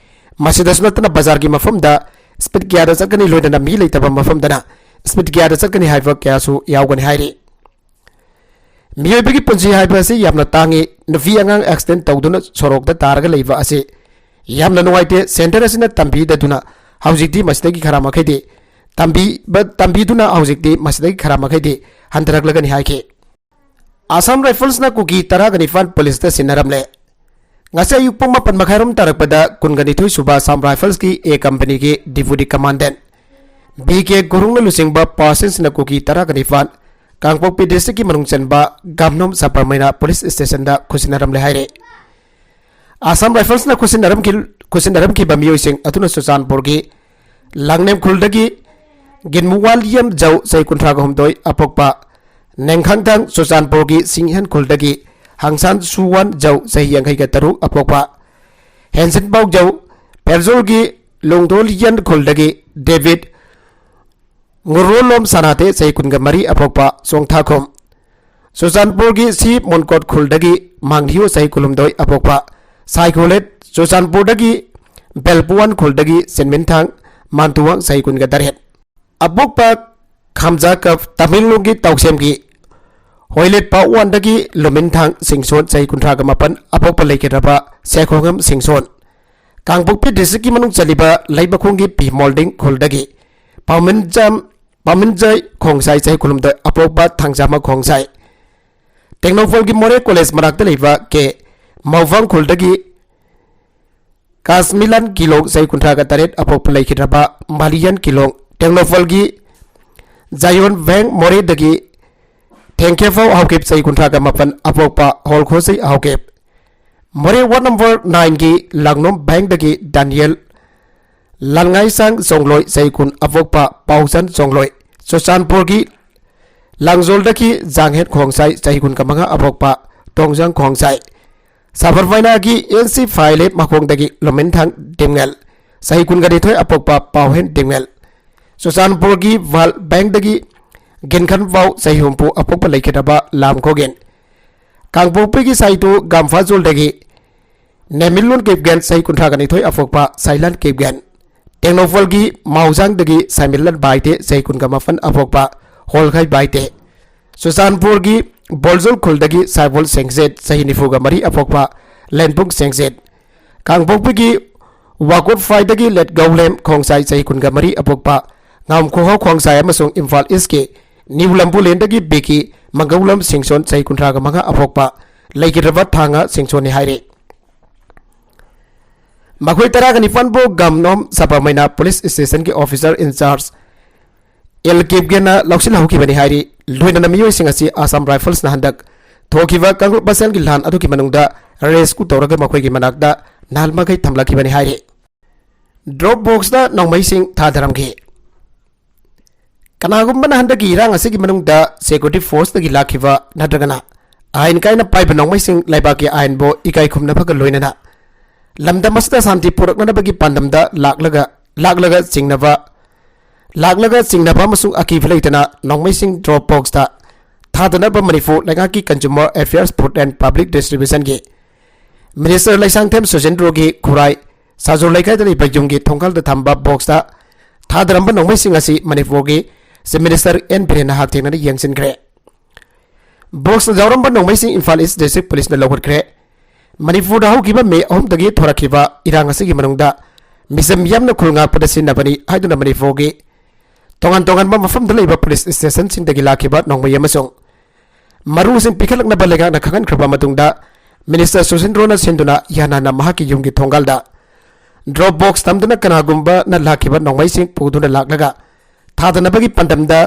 ꯃꯁꯤꯗꯁꯨ ꯅꯠꯇꯅ ꯕꯖꯥꯔꯒꯤ ꯃꯐꯝꯗ speed ꯀꯌꯥꯗ ꯆꯠꯀꯅꯤ, ꯂꯣꯏꯅꯅ ꯃꯤ ꯂꯩꯇꯕ ꯃꯐꯝꯗꯅ speed ꯀꯌꯥꯗ ꯆꯠꯀꯅꯤ ꯍꯥꯏꯕ ꯀꯌꯥꯁꯨ ꯌꯥꯎꯒꯅꯤ ꯍꯥꯏꯔꯤ꯫ ꯃꯤꯑꯣꯏꯕꯒꯤ ꯄꯨꯟꯁꯤ ꯍꯥꯏꯕ ꯑꯁꯤ ꯌꯥꯝꯅ ꯇꯥꯡꯏ꯫ ꯅꯨꯄꯤ ꯑꯉꯥꯡ accident ꯇꯧꯗꯨꯅ ꯁꯣꯔꯣꯛꯇ ꯇꯥꯔꯒ ꯂꯩꯕ ꯑꯁꯤ ꯌꯥꯝꯅ ꯅꯨꯡꯉꯥꯏꯇꯦ꯫ Center ꯑꯁꯤꯅ ꯇꯝꯕꯤꯗꯗꯨꯅ ꯍꯧꯖꯤꯛꯇꯤ ꯃꯁꯤꯗꯒꯤ ꯈꯔ ꯃꯈꯩꯗꯤ ꯇꯝꯕꯤꯕ-, ꯇꯝꯕꯤꯗꯨꯅ ꯍꯧꯖꯤꯛꯇꯤ ꯃꯁꯤꯗꯒꯤ ꯈꯔ ꯃꯈꯩꯗꯤ ꯍꯟꯊꯔꯛꯂꯒꯅꯤ ꯍꯥꯏꯈꯤ꯫ Assam Riflesꯅ ꯀꯨꯀꯤ ꯇꯔꯥꯒ ꯅꯤꯄꯥꯟ ꯄꯨꯂꯤꯁꯇ ꯁꯤꯟꯅꯔꯝꯂꯦ꯫ ꯉꯁꯤ ꯑꯌꯨꯛ ꯄꯨꯡ ꯃꯥꯄꯟ ꯃꯈꯥꯏꯔꯣꯝ ꯇꯥꯔꯛꯄꯗ ꯀꯨꯟꯒ ꯅꯤꯊꯣꯏ ꯁꯨꯕ Assam Riflesꯀꯤ A companyꯒꯤ Deputy Commandant B K Gurungꯅ ꯂꯨꯆꯤꯡꯕ percentꯅ ꯀꯨꯀꯤ ꯇꯔꯥꯒ ꯅꯤꯄꯥꯟ ꯀꯥꯡꯄꯣꯛꯄꯤ districtꯀꯤ ꯃꯅꯨꯡ ꯆꯟꯕ ꯒꯥꯝꯅꯣꯝ ꯁꯕꯔꯃꯩꯅꯥ police stationꯗ ꯈꯨꯠꯁꯤꯟꯅꯔꯝꯂꯦ ꯍꯥꯏꯔꯦ꯫ Assam Riflesꯅ ꯈꯨꯠꯁꯤꯟꯅꯔꯝꯈꯤ-, ꯈꯨꯠꯁꯤꯟꯅꯔꯝꯈꯤꯕ ꯃꯤꯑꯣꯏꯁꯤꯡ ꯑꯗꯨꯅ ꯆꯨꯔꯆꯥꯟꯄꯨꯔꯒꯤ ꯂꯥꯡꯅꯦꯝ ꯈꯨꯜꯗꯒꯤ ꯒꯤꯟꯃꯨꯋꯥꯜ ꯌꯦꯝ ꯖꯧ, ꯆꯍꯤ ꯀꯨꯟꯊ꯭ꯔꯥꯒ ꯍꯨꯝꯗꯣꯏ, ꯑꯄꯣꯛꯄ ꯅꯦꯡꯈꯥꯡꯊꯥꯡ, ꯆꯨꯔꯆꯥꯟꯄꯨꯔꯒꯤ ꯁꯤꯡꯍꯦꯟ ꯈꯨꯜꯗꯒꯤ ꯍꯪꯁꯥꯟ ꯁꯨꯋꯥꯟ ꯖꯧ, ꯆꯍꯤ ꯌꯥꯡꯈꯩꯒ ꯇꯔꯨꯛ, ꯑꯄꯣꯛꯄ ꯍꯦꯟꯁꯤꯟꯄꯥꯎ ꯖꯧ, ꯄꯦꯔꯖꯣꯜꯒꯤ ꯂꯣꯡꯗꯣꯂꯤꯌꯟ ꯈꯨꯜꯗꯒꯤ ꯗꯦꯕꯤꯠ ꯉꯨꯔꯣꯂꯣꯝ ꯁꯅꯥꯇꯦ, ꯆꯍꯤ ꯀꯨꯟꯒ ꯃꯔꯤ, ꯑꯄꯣꯛꯄ ꯆꯣꯡꯊꯥꯈꯣꯝ, ꯆꯨꯔꯆꯥꯟꯄꯨꯔꯒꯤ ꯁꯤ ꯃꯣꯟꯀꯣꯠ ꯈꯨꯜꯗꯒꯤ ꯃꯥꯡꯂꯤꯌꯨ, ꯆꯍꯤ ꯀꯨꯟꯍꯨꯝꯗꯣꯏ, ꯑꯄꯣꯛꯄ ꯁꯥꯏꯈꯣꯂꯦꯠ, ꯆꯨꯔꯆꯥꯟꯄꯨꯔꯗꯒꯤ ꯕꯦꯜꯄꯨꯋꯥꯟ ꯈꯨꯜꯗꯒꯤ ꯆꯤꯟꯃꯤꯟꯊꯥꯡ ꯃꯥꯟꯇꯨꯋꯥꯡ, ꯆꯍꯤ ꯀꯨꯟꯒ ꯇꯔꯦꯠ꯫ ꯑꯄꯣꯛꯄ ꯈꯥꯝꯖꯥꯀꯞ, ꯇꯃꯦꯡꯂꯣꯡꯒꯤ ꯇꯧꯁꯦꯝꯒꯤ ꯍꯣꯏꯂꯦꯠ ꯄꯥꯎ ꯋꯥꯟꯗꯒꯤ ꯂꯨꯃꯤꯟꯊꯥꯡ ꯁꯤꯡꯁꯣꯟ, ꯆꯍꯤ ꯀꯨꯟꯊ꯭ꯔꯥꯒ ꯃꯥꯄꯟ, ꯑꯄꯣꯛꯄ ꯂꯩꯈꯤꯗ꯭ꯔꯕ ꯁꯦꯈꯣꯡꯉꯝ ꯁꯤꯡꯁꯣꯟ, ꯀꯥꯡꯄꯣꯛꯄꯤ ꯗꯤꯁꯇ꯭ꯔꯤꯛꯀꯤ ꯃꯅꯨꯡ ꯆꯜꯂꯤꯕ ꯂꯩꯃꯈꯣꯡꯒꯤ ꯄꯤ ꯃꯣꯜꯗꯤꯡ ꯈꯨꯜꯗꯒꯤ ꯄꯥꯎꯃꯤꯟꯖꯝ, ꯄꯥꯎꯃꯤꯟꯖꯩ ꯈꯣꯡꯁꯥꯏ, ꯆꯍꯤ ꯀꯨꯟꯍꯨꯝꯗꯣꯏ, ꯑꯄꯣꯛꯄ ꯊꯥꯡꯖꯥꯃ ꯈꯣꯡꯁꯥꯏ, ꯇꯦꯡꯅꯧꯄꯜꯒꯤ ꯃꯣꯔꯦ ꯀꯣꯂꯦꯖ ꯃꯅꯥꯛꯇ ꯂꯩꯕ ꯀꯦ ꯃꯧꯐꯥꯡ ꯈꯨꯜꯗꯒꯤ ꯀꯥꯁꯃꯤꯂꯥꯟ ꯀꯤꯂꯣꯡ, ꯆꯍꯤ ꯀꯨꯟꯊ꯭ꯔꯥꯒ ꯇꯔꯦꯠ, ꯑꯄꯣꯛꯄ ꯂꯩꯈꯤꯗ꯭ꯔꯕ ꯃꯥꯂꯤꯌꯥꯟ ꯀꯤꯂꯣꯡ, ꯇꯦꯡꯅꯧꯄꯜꯒꯤ ꯖꯥꯌꯣꯟ ꯚꯦꯡ ꯃꯣꯔꯦꯗꯒꯤ ꯊꯦꯡꯈꯦꯐꯧ ꯍꯥꯎꯀꯤꯞ, ꯆꯍꯤ ꯀꯨꯟꯊ꯭ꯔꯥꯒ ꯃꯥꯄꯟ, ꯑꯄꯣꯛꯄ ꯍꯣꯜꯈꯣꯁꯩ ꯍꯥꯎꯀꯤꯞ, ꯃꯣꯔꯦ ꯋꯥꯔꯗ ꯅꯝꯕꯔ ꯅꯥꯏꯟꯒꯤ ꯂꯥꯡꯅꯣꯝ ꯚꯦꯡꯗꯒꯤ ꯗꯥꯅꯤꯌꯦꯜ ꯂꯥꯟꯉꯥꯏꯁꯥꯡ ꯆꯣꯡꯂꯣꯏ, ꯆꯍꯤ ꯀꯨꯟ, ꯑꯄꯣꯛꯄ ꯄꯥꯎꯆꯟ ꯆꯣꯡꯂꯣꯏ, ꯆꯨꯔꯆꯥꯟꯄꯨꯔꯒꯤ ꯂꯥꯡꯖꯣꯜꯗꯒꯤ ꯖꯥꯡꯍꯦꯠ ꯈꯣꯡꯁꯥꯏ, ꯆꯍꯤ ꯀꯨꯟꯒ ꯃꯉꯥ, ꯑꯄꯣꯛꯄ ꯇꯣꯡꯖꯥꯡ ꯈꯣꯡꯁꯥꯏ, ꯁꯥꯕꯔꯃꯥꯏꯅꯥꯒꯤ ꯑꯦꯟ ꯁꯤ ꯐꯥꯏꯂꯦ ꯃꯈꯣꯡꯗꯒꯤ ꯂꯣꯃꯤꯟꯊꯥꯡ ꯗꯤꯝꯉꯦꯜ, ꯆꯍꯤ ꯀꯨꯟꯒ ꯅꯤꯊꯣꯏ, ꯑꯄꯣꯛꯄ ꯄꯥꯎꯍꯦꯟ ꯗꯤꯝꯉꯦꯜ, ꯆꯨꯔꯆꯥꯟꯄꯨꯔꯒꯤ ꯋꯥꯜ ꯕꯦꯡꯗꯒꯤ ꯒꯤꯟꯈꯟ ꯄꯥꯎ, ꯆꯍꯤ ꯍꯨꯝꯐꯨ, ꯑꯄꯣꯛꯄ ꯂꯩꯈꯤꯗ꯭ꯔꯕ ꯂꯥꯝ ꯈꯣꯒꯦꯟ, ꯀꯥꯡꯄꯣꯛꯄꯤꯒꯤ ꯁꯥꯏꯇꯨ ꯒꯥꯝꯐꯥꯖꯣꯜꯗꯒꯤ ꯅꯦꯃꯤꯜꯂꯣꯟ ꯀꯦꯞꯒꯦꯟ, ꯆꯍꯤ ꯀꯨꯟꯊ꯭ꯔꯥꯒ ꯅꯤꯊꯣꯏ, ꯑꯄꯣꯛꯄ ꯁꯥꯏꯂꯥꯟ ꯀꯦꯞꯒꯦꯟ, ꯇꯦꯡꯅꯧꯄꯜꯒꯤ ꯃꯥꯎꯖꯥꯡꯗꯒꯤ ꯁꯥꯏꯃꯤꯜꯂꯟ ꯕꯥꯏꯇꯦ, ꯆꯍꯤ ꯀꯨꯟꯒ ꯃꯥꯄꯟ, ꯑꯄꯣꯛꯄ ꯍꯣꯜꯈꯥꯏ ꯕꯥꯏꯇꯦ, ꯆꯨꯔꯆꯥꯟꯄꯨꯔꯒꯤ ꯕꯣꯜꯖꯣꯜ ꯈꯨꯜꯗꯒꯤ ꯁꯥꯏꯕꯣꯜ ꯁꯦꯡꯖꯦꯠ, ꯆꯍꯤ ꯅꯤꯐꯨꯒ ꯃꯔꯤ, ꯑꯄꯣꯛꯄ ꯂꯦꯟꯄꯨꯡ ꯁꯦꯡꯖꯦꯠ, ꯀꯥꯡꯄꯣꯛꯄꯤꯒꯤ ꯋꯥꯀꯣꯠꯐꯥꯏꯗꯒꯤ ꯂꯦꯠ ꯒꯧꯂꯦꯝ ꯈꯣꯡꯁꯥꯏ, ꯆꯍꯤ ꯀꯨꯟꯒ ꯃꯔꯤ, ꯑꯄꯣꯛꯄ ꯉꯥꯝꯈꯣꯍꯥꯎ ꯈꯣꯡꯁꯥꯏ ꯑꯃꯁꯨꯡ ꯏꯝꯐꯥꯜ ꯏꯁꯀꯤ ꯅ꯭ꯌꯨ ꯂꯝꯕꯨꯂꯦꯟꯗꯒꯤ ꯕꯤꯀꯤ ꯃꯪꯒꯧꯂꯝ ꯁꯤꯡꯁꯣꯟ, ꯆꯍꯤ ꯀꯨꯟꯊ꯭ꯔꯥꯒ ꯃꯉꯥ, ꯑꯄꯣꯛꯄ ꯂꯩꯈꯤꯗ꯭ꯔꯕ ꯊꯥꯡꯉ ꯁꯤꯡꯁꯣꯟꯅꯤ ꯍꯥꯏꯔꯤ꯫ ꯃꯈꯣꯏ ꯇꯔꯥꯒ ꯅꯤꯄꯥꯟꯕꯨ ꯒꯝꯅꯣꯝ ꯁꯕꯔꯃꯩꯅ ꯄꯨꯂꯤꯁ ꯁ꯭ꯇꯦꯁꯟꯒꯤ ꯑꯣꯐꯤꯁꯔ ꯏꯟꯆꯥꯔꯖ ꯑꯦꯜ ꯀꯦꯞꯒꯦꯟꯅ ꯂꯧꯁꯤꯜꯍꯧꯈꯤꯕꯅꯤ ꯍꯥꯏꯔꯤ꯫ ꯂꯣꯏꯅꯅ ꯃꯤꯑꯣꯏꯁꯤꯡ ꯑꯁꯤ ꯑꯁꯥꯝ ꯔꯥꯏꯐꯜꯁꯅ ꯍꯟꯗꯛ ꯊꯣꯛꯈꯤꯕ ꯀꯥꯡꯂꯨꯞ ꯃꯁꯦꯜꯒꯤ ꯂꯥꯟ ꯑꯗꯨꯒꯤ ꯃꯅꯨꯡꯗ ꯔꯦꯁꯀ꯭ꯌꯨ ꯇꯧꯔꯒ ꯃꯈꯣꯏꯒꯤ ꯃꯅꯥꯛꯇ ꯅꯍꯥꯟ ꯃꯈꯩ ꯊꯝꯂꯛꯈꯤꯕꯅꯤ ꯍꯥꯏꯔꯤ꯫ ꯗ꯭ꯔꯣꯞ ꯕꯣꯛꯁꯇ ꯅꯣꯡꯃꯩꯁꯤꯡ ꯊꯥꯗꯔꯝꯈꯤ꯫ ꯀꯅꯥꯒꯨꯝꯕꯅ ꯍꯟꯗꯛꯀꯤ ꯏꯔꯥꯡ ꯑꯁꯤꯒꯤ ꯃꯅꯨꯡꯗ ꯁꯦꯀ꯭ꯌꯨꯔꯤꯇꯤ ꯐꯣꯔꯁꯇꯒꯤ ꯂꯥꯛꯈꯤꯕ ꯅꯠꯇ꯭ꯔꯒꯅ ꯑꯥꯏꯟ ꯀꯥꯏꯅ ꯄꯥꯏꯕ ꯅꯣꯡꯃꯩꯁꯤꯡ ꯂꯩꯕꯥꯛꯀꯤ ꯑꯥꯏꯟꯕꯨ ꯏꯀꯥꯏ ꯈꯨꯝꯅꯕꯒ ꯂꯣꯏꯅꯅ ꯂꯝꯗꯝ ꯑꯁꯤꯗ ꯁꯥꯟꯇꯤ ꯄꯨꯔꯛꯅꯅꯕꯒꯤ ꯄꯥꯟꯗꯝꯗ ꯂꯥꯛꯂꯒ, ꯂꯥꯛꯂꯒ ꯆꯤꯡꯅꯕ, ꯂꯥꯛꯂꯒ ꯆꯤꯡꯅꯕ ꯑꯃꯁꯨꯡ ꯑꯀꯤꯕ ꯂꯩꯇꯅ ꯅꯣꯡꯃꯩꯁꯤꯡ ꯗ꯭ꯔꯣꯞ ꯕꯣꯛꯁꯇ ꯊꯥꯗꯅꯕ ꯃꯅꯤꯄꯨꯔ ꯂꯩꯉꯥꯛꯀꯤ Consumer Affairs, Food and Public Distributionꯒꯤ ꯃꯤꯅꯤꯁꯇꯔ ꯂꯩꯁꯥꯡꯊꯦꯝ ꯁꯨꯖꯦꯟꯗ꯭ꯔꯣꯒꯤ ꯈꯨꯔꯥꯏ ꯁꯥꯖꯨ ꯂꯩꯀꯥꯏꯗ ꯂꯩꯕ ꯌꯨꯝꯒꯤ ꯊꯣꯡꯒꯥꯜꯗ ꯊꯝꯕ ꯕꯣꯛꯁꯇ ꯊꯥꯗꯔꯝꯕ ꯅꯣꯡꯃꯩꯁꯤꯡ ꯑꯁꯤ ꯃꯅꯤꯄꯨꯔꯒꯤ ꯆꯤꯐ ꯃꯤꯅꯤꯁꯇꯔ ꯑꯦꯟ ꯕꯤꯔꯦꯟꯅ ꯍꯛꯊꯦꯡꯅꯅ ꯌꯦꯡꯁꯤꯟꯈ꯭ꯔꯦ꯫ ꯕꯣꯛꯁꯇ ꯌꯥꯎꯔꯝꯕ ꯅꯣꯡꯃꯩꯁꯤꯡ ꯏꯝꯐꯥꯜ ꯏꯁ ꯗꯤꯁꯇ꯭ꯔꯤꯛ ꯄꯨꯂꯤꯁꯅ ꯂꯧꯈꯠꯈ꯭ꯔꯦ꯫ ꯃꯅꯤꯄꯨꯔꯗ ꯍꯧꯈꯤꯕ ꯃꯦ ꯑꯍꯨꯝꯗꯒꯤ ꯊꯣꯔꯛꯈꯤꯕ ꯏꯔꯥꯡ ꯑꯁꯤꯒꯤ ꯃꯅꯨꯡꯗ ꯃꯤꯆꯝ ꯃꯤꯌꯥꯝꯅ ꯈꯨꯜ ꯉꯥꯛꯄꯗ ꯁꯤꯖꯤꯟꯅꯕꯅꯤ ꯍꯥꯏꯗꯨꯅ ꯃꯅꯤꯄꯨꯔꯒꯤ ꯇꯣꯉꯥꯟ ꯇꯣꯉꯥꯟꯕ ꯃꯐꯝꯗ ꯂꯩꯕ ꯄꯨꯂꯤꯁ ꯁ꯭ꯇꯦꯁꯟꯁꯤꯡꯗꯒꯤ ꯂꯥꯛꯈꯤꯕ ꯅꯣꯡꯃꯩ ꯑꯃꯁꯨꯡ ꯃꯔꯨꯁꯤꯡ ꯄꯤꯈꯠꯂꯛꯅꯕ ꯂꯩꯉꯥꯛꯅ ꯈꯪꯍꯟꯈ꯭ꯔꯕ ꯃꯇꯨꯡꯗ ꯃꯤꯅꯤꯁꯇꯔ ꯁꯨꯁꯤꯟꯗ꯭ꯔꯣꯅ ꯁꯤꯟꯗꯨꯅ ꯏꯍꯥꯟ ꯍꯥꯟꯅ ꯃꯍꯥꯛꯀꯤ ꯌꯨꯝꯒꯤ ꯊꯣꯡꯒꯥꯜꯗ ꯗ꯭ꯔꯣꯞ ꯕꯣꯛꯁ ꯊꯝꯗꯨꯅ ꯀꯅꯥꯒꯨꯝꯕꯅ ꯂꯥꯛꯈꯤꯕ ꯅꯣꯡꯃꯩꯁꯤꯡ ꯄꯨꯗꯨꯅ ꯂꯥꯛꯂꯒ ꯊꯥꯗꯅꯕꯒꯤ ꯄꯥꯟꯗꯝꯗ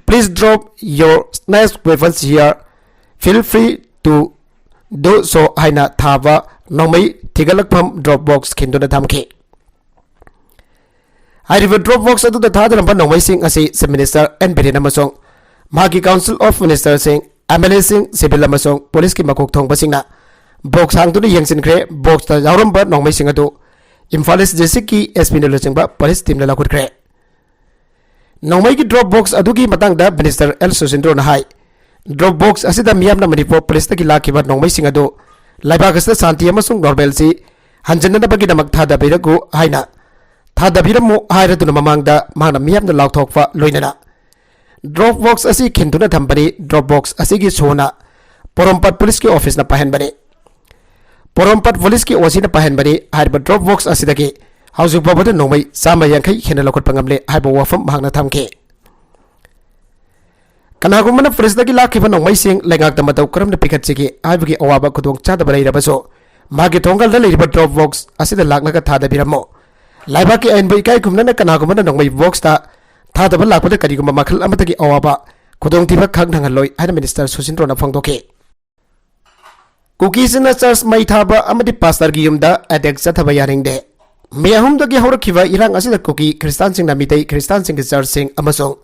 "Please drop your snatch weapons here, feel free to do so" ꯍꯥꯏꯅ ꯊꯥꯕ ꯅꯣꯡꯃꯩ ꯊꯤꯒꯠꯂꯛꯐꯝ ꯗ꯭ꯔꯣꯞ ꯕꯣꯛꯁ ꯈꯤꯟꯗꯨꯅ ꯊꯝꯈꯤ꯫ ꯍꯥꯏꯔꯤꯕ ꯗ꯭ꯔꯣꯞ ꯕꯣꯛꯁ ꯑꯗꯨꯗ ꯊꯥꯗꯔꯝꯕ ꯅꯣꯡꯃꯩꯁꯤꯡ ꯑꯁꯤ ꯆꯤꯐ ꯃꯤꯅꯤꯁꯇꯔ ꯑꯦꯟ ꯕꯤꯔꯦꯟ ꯑꯃꯁꯨꯡ ꯃꯍꯥꯛꯀꯤ ꯀꯥꯎꯟꯁꯤꯜ ꯑꯣꯐ ꯃꯤꯅꯤꯁꯇꯔꯁꯤꯡ, ꯑꯦꯝ ꯑꯦꯜ ꯑꯦꯁꯤꯡ, ꯁꯤꯚꯤꯜ ꯑꯃꯁꯨꯡ ꯄꯨꯂꯤꯁꯀꯤ ꯃꯀꯣꯛ ꯊꯣꯡꯕꯁꯤꯡꯅ ꯕꯣꯛꯁ ꯍꯥꯡꯗꯨꯅ ꯌꯦꯡꯁꯤꯟꯈ꯭ꯔꯦ꯫ ꯕꯣꯛꯁꯇ ꯌꯥꯎꯔꯝꯕ ꯅꯣꯡꯃꯩꯁꯤꯡ ꯑꯗꯨ ꯏꯝꯐꯥꯜ ꯏꯁ ꯗꯤꯁꯇ꯭ꯔꯤꯛꯀꯤ ꯑꯦꯁ ꯄꯤꯅ ꯂꯨꯆꯤꯡꯕ ꯄꯨꯂꯤꯁ ꯇꯤꯝꯅ ꯂꯧꯈꯠꯈ꯭ꯔꯦ꯫ ꯅꯣꯡꯃꯩꯒꯤ ꯗ꯭ꯔꯣꯞ ꯕꯣꯛꯁ ꯑꯗꯨꯒꯤ ꯃꯇꯥꯡꯗ ꯃꯤꯅꯤꯁꯇꯔ ꯑꯦꯜ ꯁꯨꯁꯤꯟꯗ꯭ꯔꯣꯅ ꯍꯥꯏ, ꯗ꯭ꯔꯣꯞ ꯕꯣꯛꯁ ꯑꯁꯤꯗ ꯃꯤꯌꯥꯝꯅ ꯃꯅꯤꯄꯨꯔ ꯄꯨꯂꯤꯁꯇꯒꯤ ꯂꯥꯛꯈꯤꯕ ꯅꯣꯡꯃꯩꯁꯤꯡ ꯑꯗꯨ ꯂꯩꯕꯥꯛ ꯑꯁꯤꯗ ꯁꯥꯟꯇꯤ ꯑꯃꯁꯨꯡ ꯅꯣꯔꯃꯦꯜꯁꯤ ꯍꯟꯖꯤꯟꯅꯅꯕꯒꯤꯗꯃꯛ ꯊꯥꯗꯕꯤꯔꯛꯎ ꯍꯥꯏꯅ, ꯊꯥꯗꯕꯤꯔꯝꯃꯨ ꯍꯥꯏꯔꯗꯨꯅ ꯃꯃꯥꯡꯗ ꯃꯍꯥꯛꯅ ꯃꯤꯌꯥꯝꯗ ꯂꯥꯎꯊꯣꯛꯄ ꯂꯣꯏꯅꯅ ꯗ꯭ꯔꯣꯞ ꯕꯣꯛꯁ ꯑꯁꯤ ꯈꯤꯟꯗꯨꯅ ꯊꯝꯕꯅꯤ꯫ ꯗ꯭ꯔꯣꯞ ꯕꯣꯛꯁ ꯑꯁꯤꯒꯤ ꯁꯣꯅ ꯄꯣꯔꯣꯝꯄꯥꯠ ꯄꯨꯂꯤꯁꯀꯤ ꯑꯣꯐꯤꯁꯅ ꯄꯥꯏꯍꯟꯕꯅꯤ꯫ ꯄꯣꯔꯣꯝꯄꯥꯠ ꯄꯨꯂꯤꯁꯀꯤ ꯑꯣ ꯁꯤꯅ ꯄꯥꯏꯍꯟꯕꯅꯤ꯫ ꯍꯥꯏꯔꯤꯕ ꯗ꯭ꯔꯣꯞ ꯕꯣꯛꯁ ꯑꯁꯤꯗꯒꯤ ꯍꯧꯖꯤꯛ ꯐꯥꯎꯕꯗ ꯅꯣꯡꯃꯩ ꯆꯥꯝꯃ ꯌꯥꯡꯈꯩ ꯍꯦꯟꯅ ꯂꯧꯈꯠꯄ ꯉꯝꯂꯦ ꯍꯥꯏꯕ ꯋꯥꯐꯝ ꯃꯍꯥꯛꯅ ꯊꯝꯈꯤ꯫ ꯀꯅꯥꯒꯨꯝꯕꯅ ꯄꯨꯂꯤꯁꯇꯒꯤ ꯂꯥꯛꯈꯤꯕ ꯅꯣꯡꯃꯩꯁꯤꯡ ꯂꯩꯉꯥꯛꯇ ꯃꯇꯧ ꯀꯔꯝꯅ ꯄꯤꯈꯠꯁꯤꯒꯦ ꯍꯥꯏꯕꯒꯤ ꯑꯋꯥꯕ ꯈꯨꯗꯣꯡꯆꯥꯗꯕ ꯂꯩꯔꯕꯁꯨ, ꯃꯍꯥꯛꯀꯤ ꯊꯣꯡꯒꯜꯗ ꯂꯩꯔꯤꯕ ꯗ꯭ꯔꯣꯞ ꯕꯣꯛꯁ ꯑꯁꯤꯗ ꯂꯥꯛꯂꯒ ꯊꯥꯗꯕꯤꯔꯝꯃꯨ꯫ ꯂꯩꯕꯥꯛꯀꯤ ꯑꯥꯏꯟꯕꯨ ꯏꯀꯥꯏ ꯈꯨꯝꯅꯅ ꯀꯅꯥꯒꯨꯝꯕꯅ ꯅꯣꯡꯃꯩ ꯕꯣꯛꯁꯇ ꯊꯥꯗꯕ ꯂꯥꯛꯄꯗ ꯀꯔꯤꯒꯨꯝꯕ ꯃꯈꯜ ꯑꯃꯠꯇꯒꯤ ꯑꯋꯥꯕ ꯈꯨꯗꯣꯡꯊꯤꯕ ꯈꯛ ꯅꯪꯍꯜꯂꯣꯏ ꯍꯥꯏꯅ ꯃꯤꯅꯤꯁꯇꯔ ꯁꯨꯁꯤꯟꯗ꯭ꯔꯣꯅ ꯐꯣꯡꯗꯣꯛꯈꯤ꯫ ꯀꯨꯀꯤꯁꯤꯡꯅ ꯆꯔꯆ ꯃꯩ ꯊꯥꯕ ꯑꯃꯗꯤ ꯄꯥꯁꯇꯔꯒꯤ ꯌꯨꯝꯗ ꯑꯦꯇꯦꯛ ꯆꯠꯊꯕ ꯌꯥꯅꯤꯡꯗꯦ꯫ ꯃꯦ ꯑꯍꯨꯝꯗꯒꯤ ꯍꯧꯔꯛꯈꯤꯕ ꯏꯔꯥꯡ ꯑꯁꯤꯗ ꯀꯨꯀꯤ ꯈ꯭ꯔꯤꯁꯇꯥꯟꯁꯤꯡꯅ ꯃꯤꯇꯩ ꯈ꯭ꯔꯤꯁꯇꯥꯟꯁꯤꯡꯒꯤ ꯆꯔꯆꯁꯤꯡ ꯑꯃꯁꯨꯡ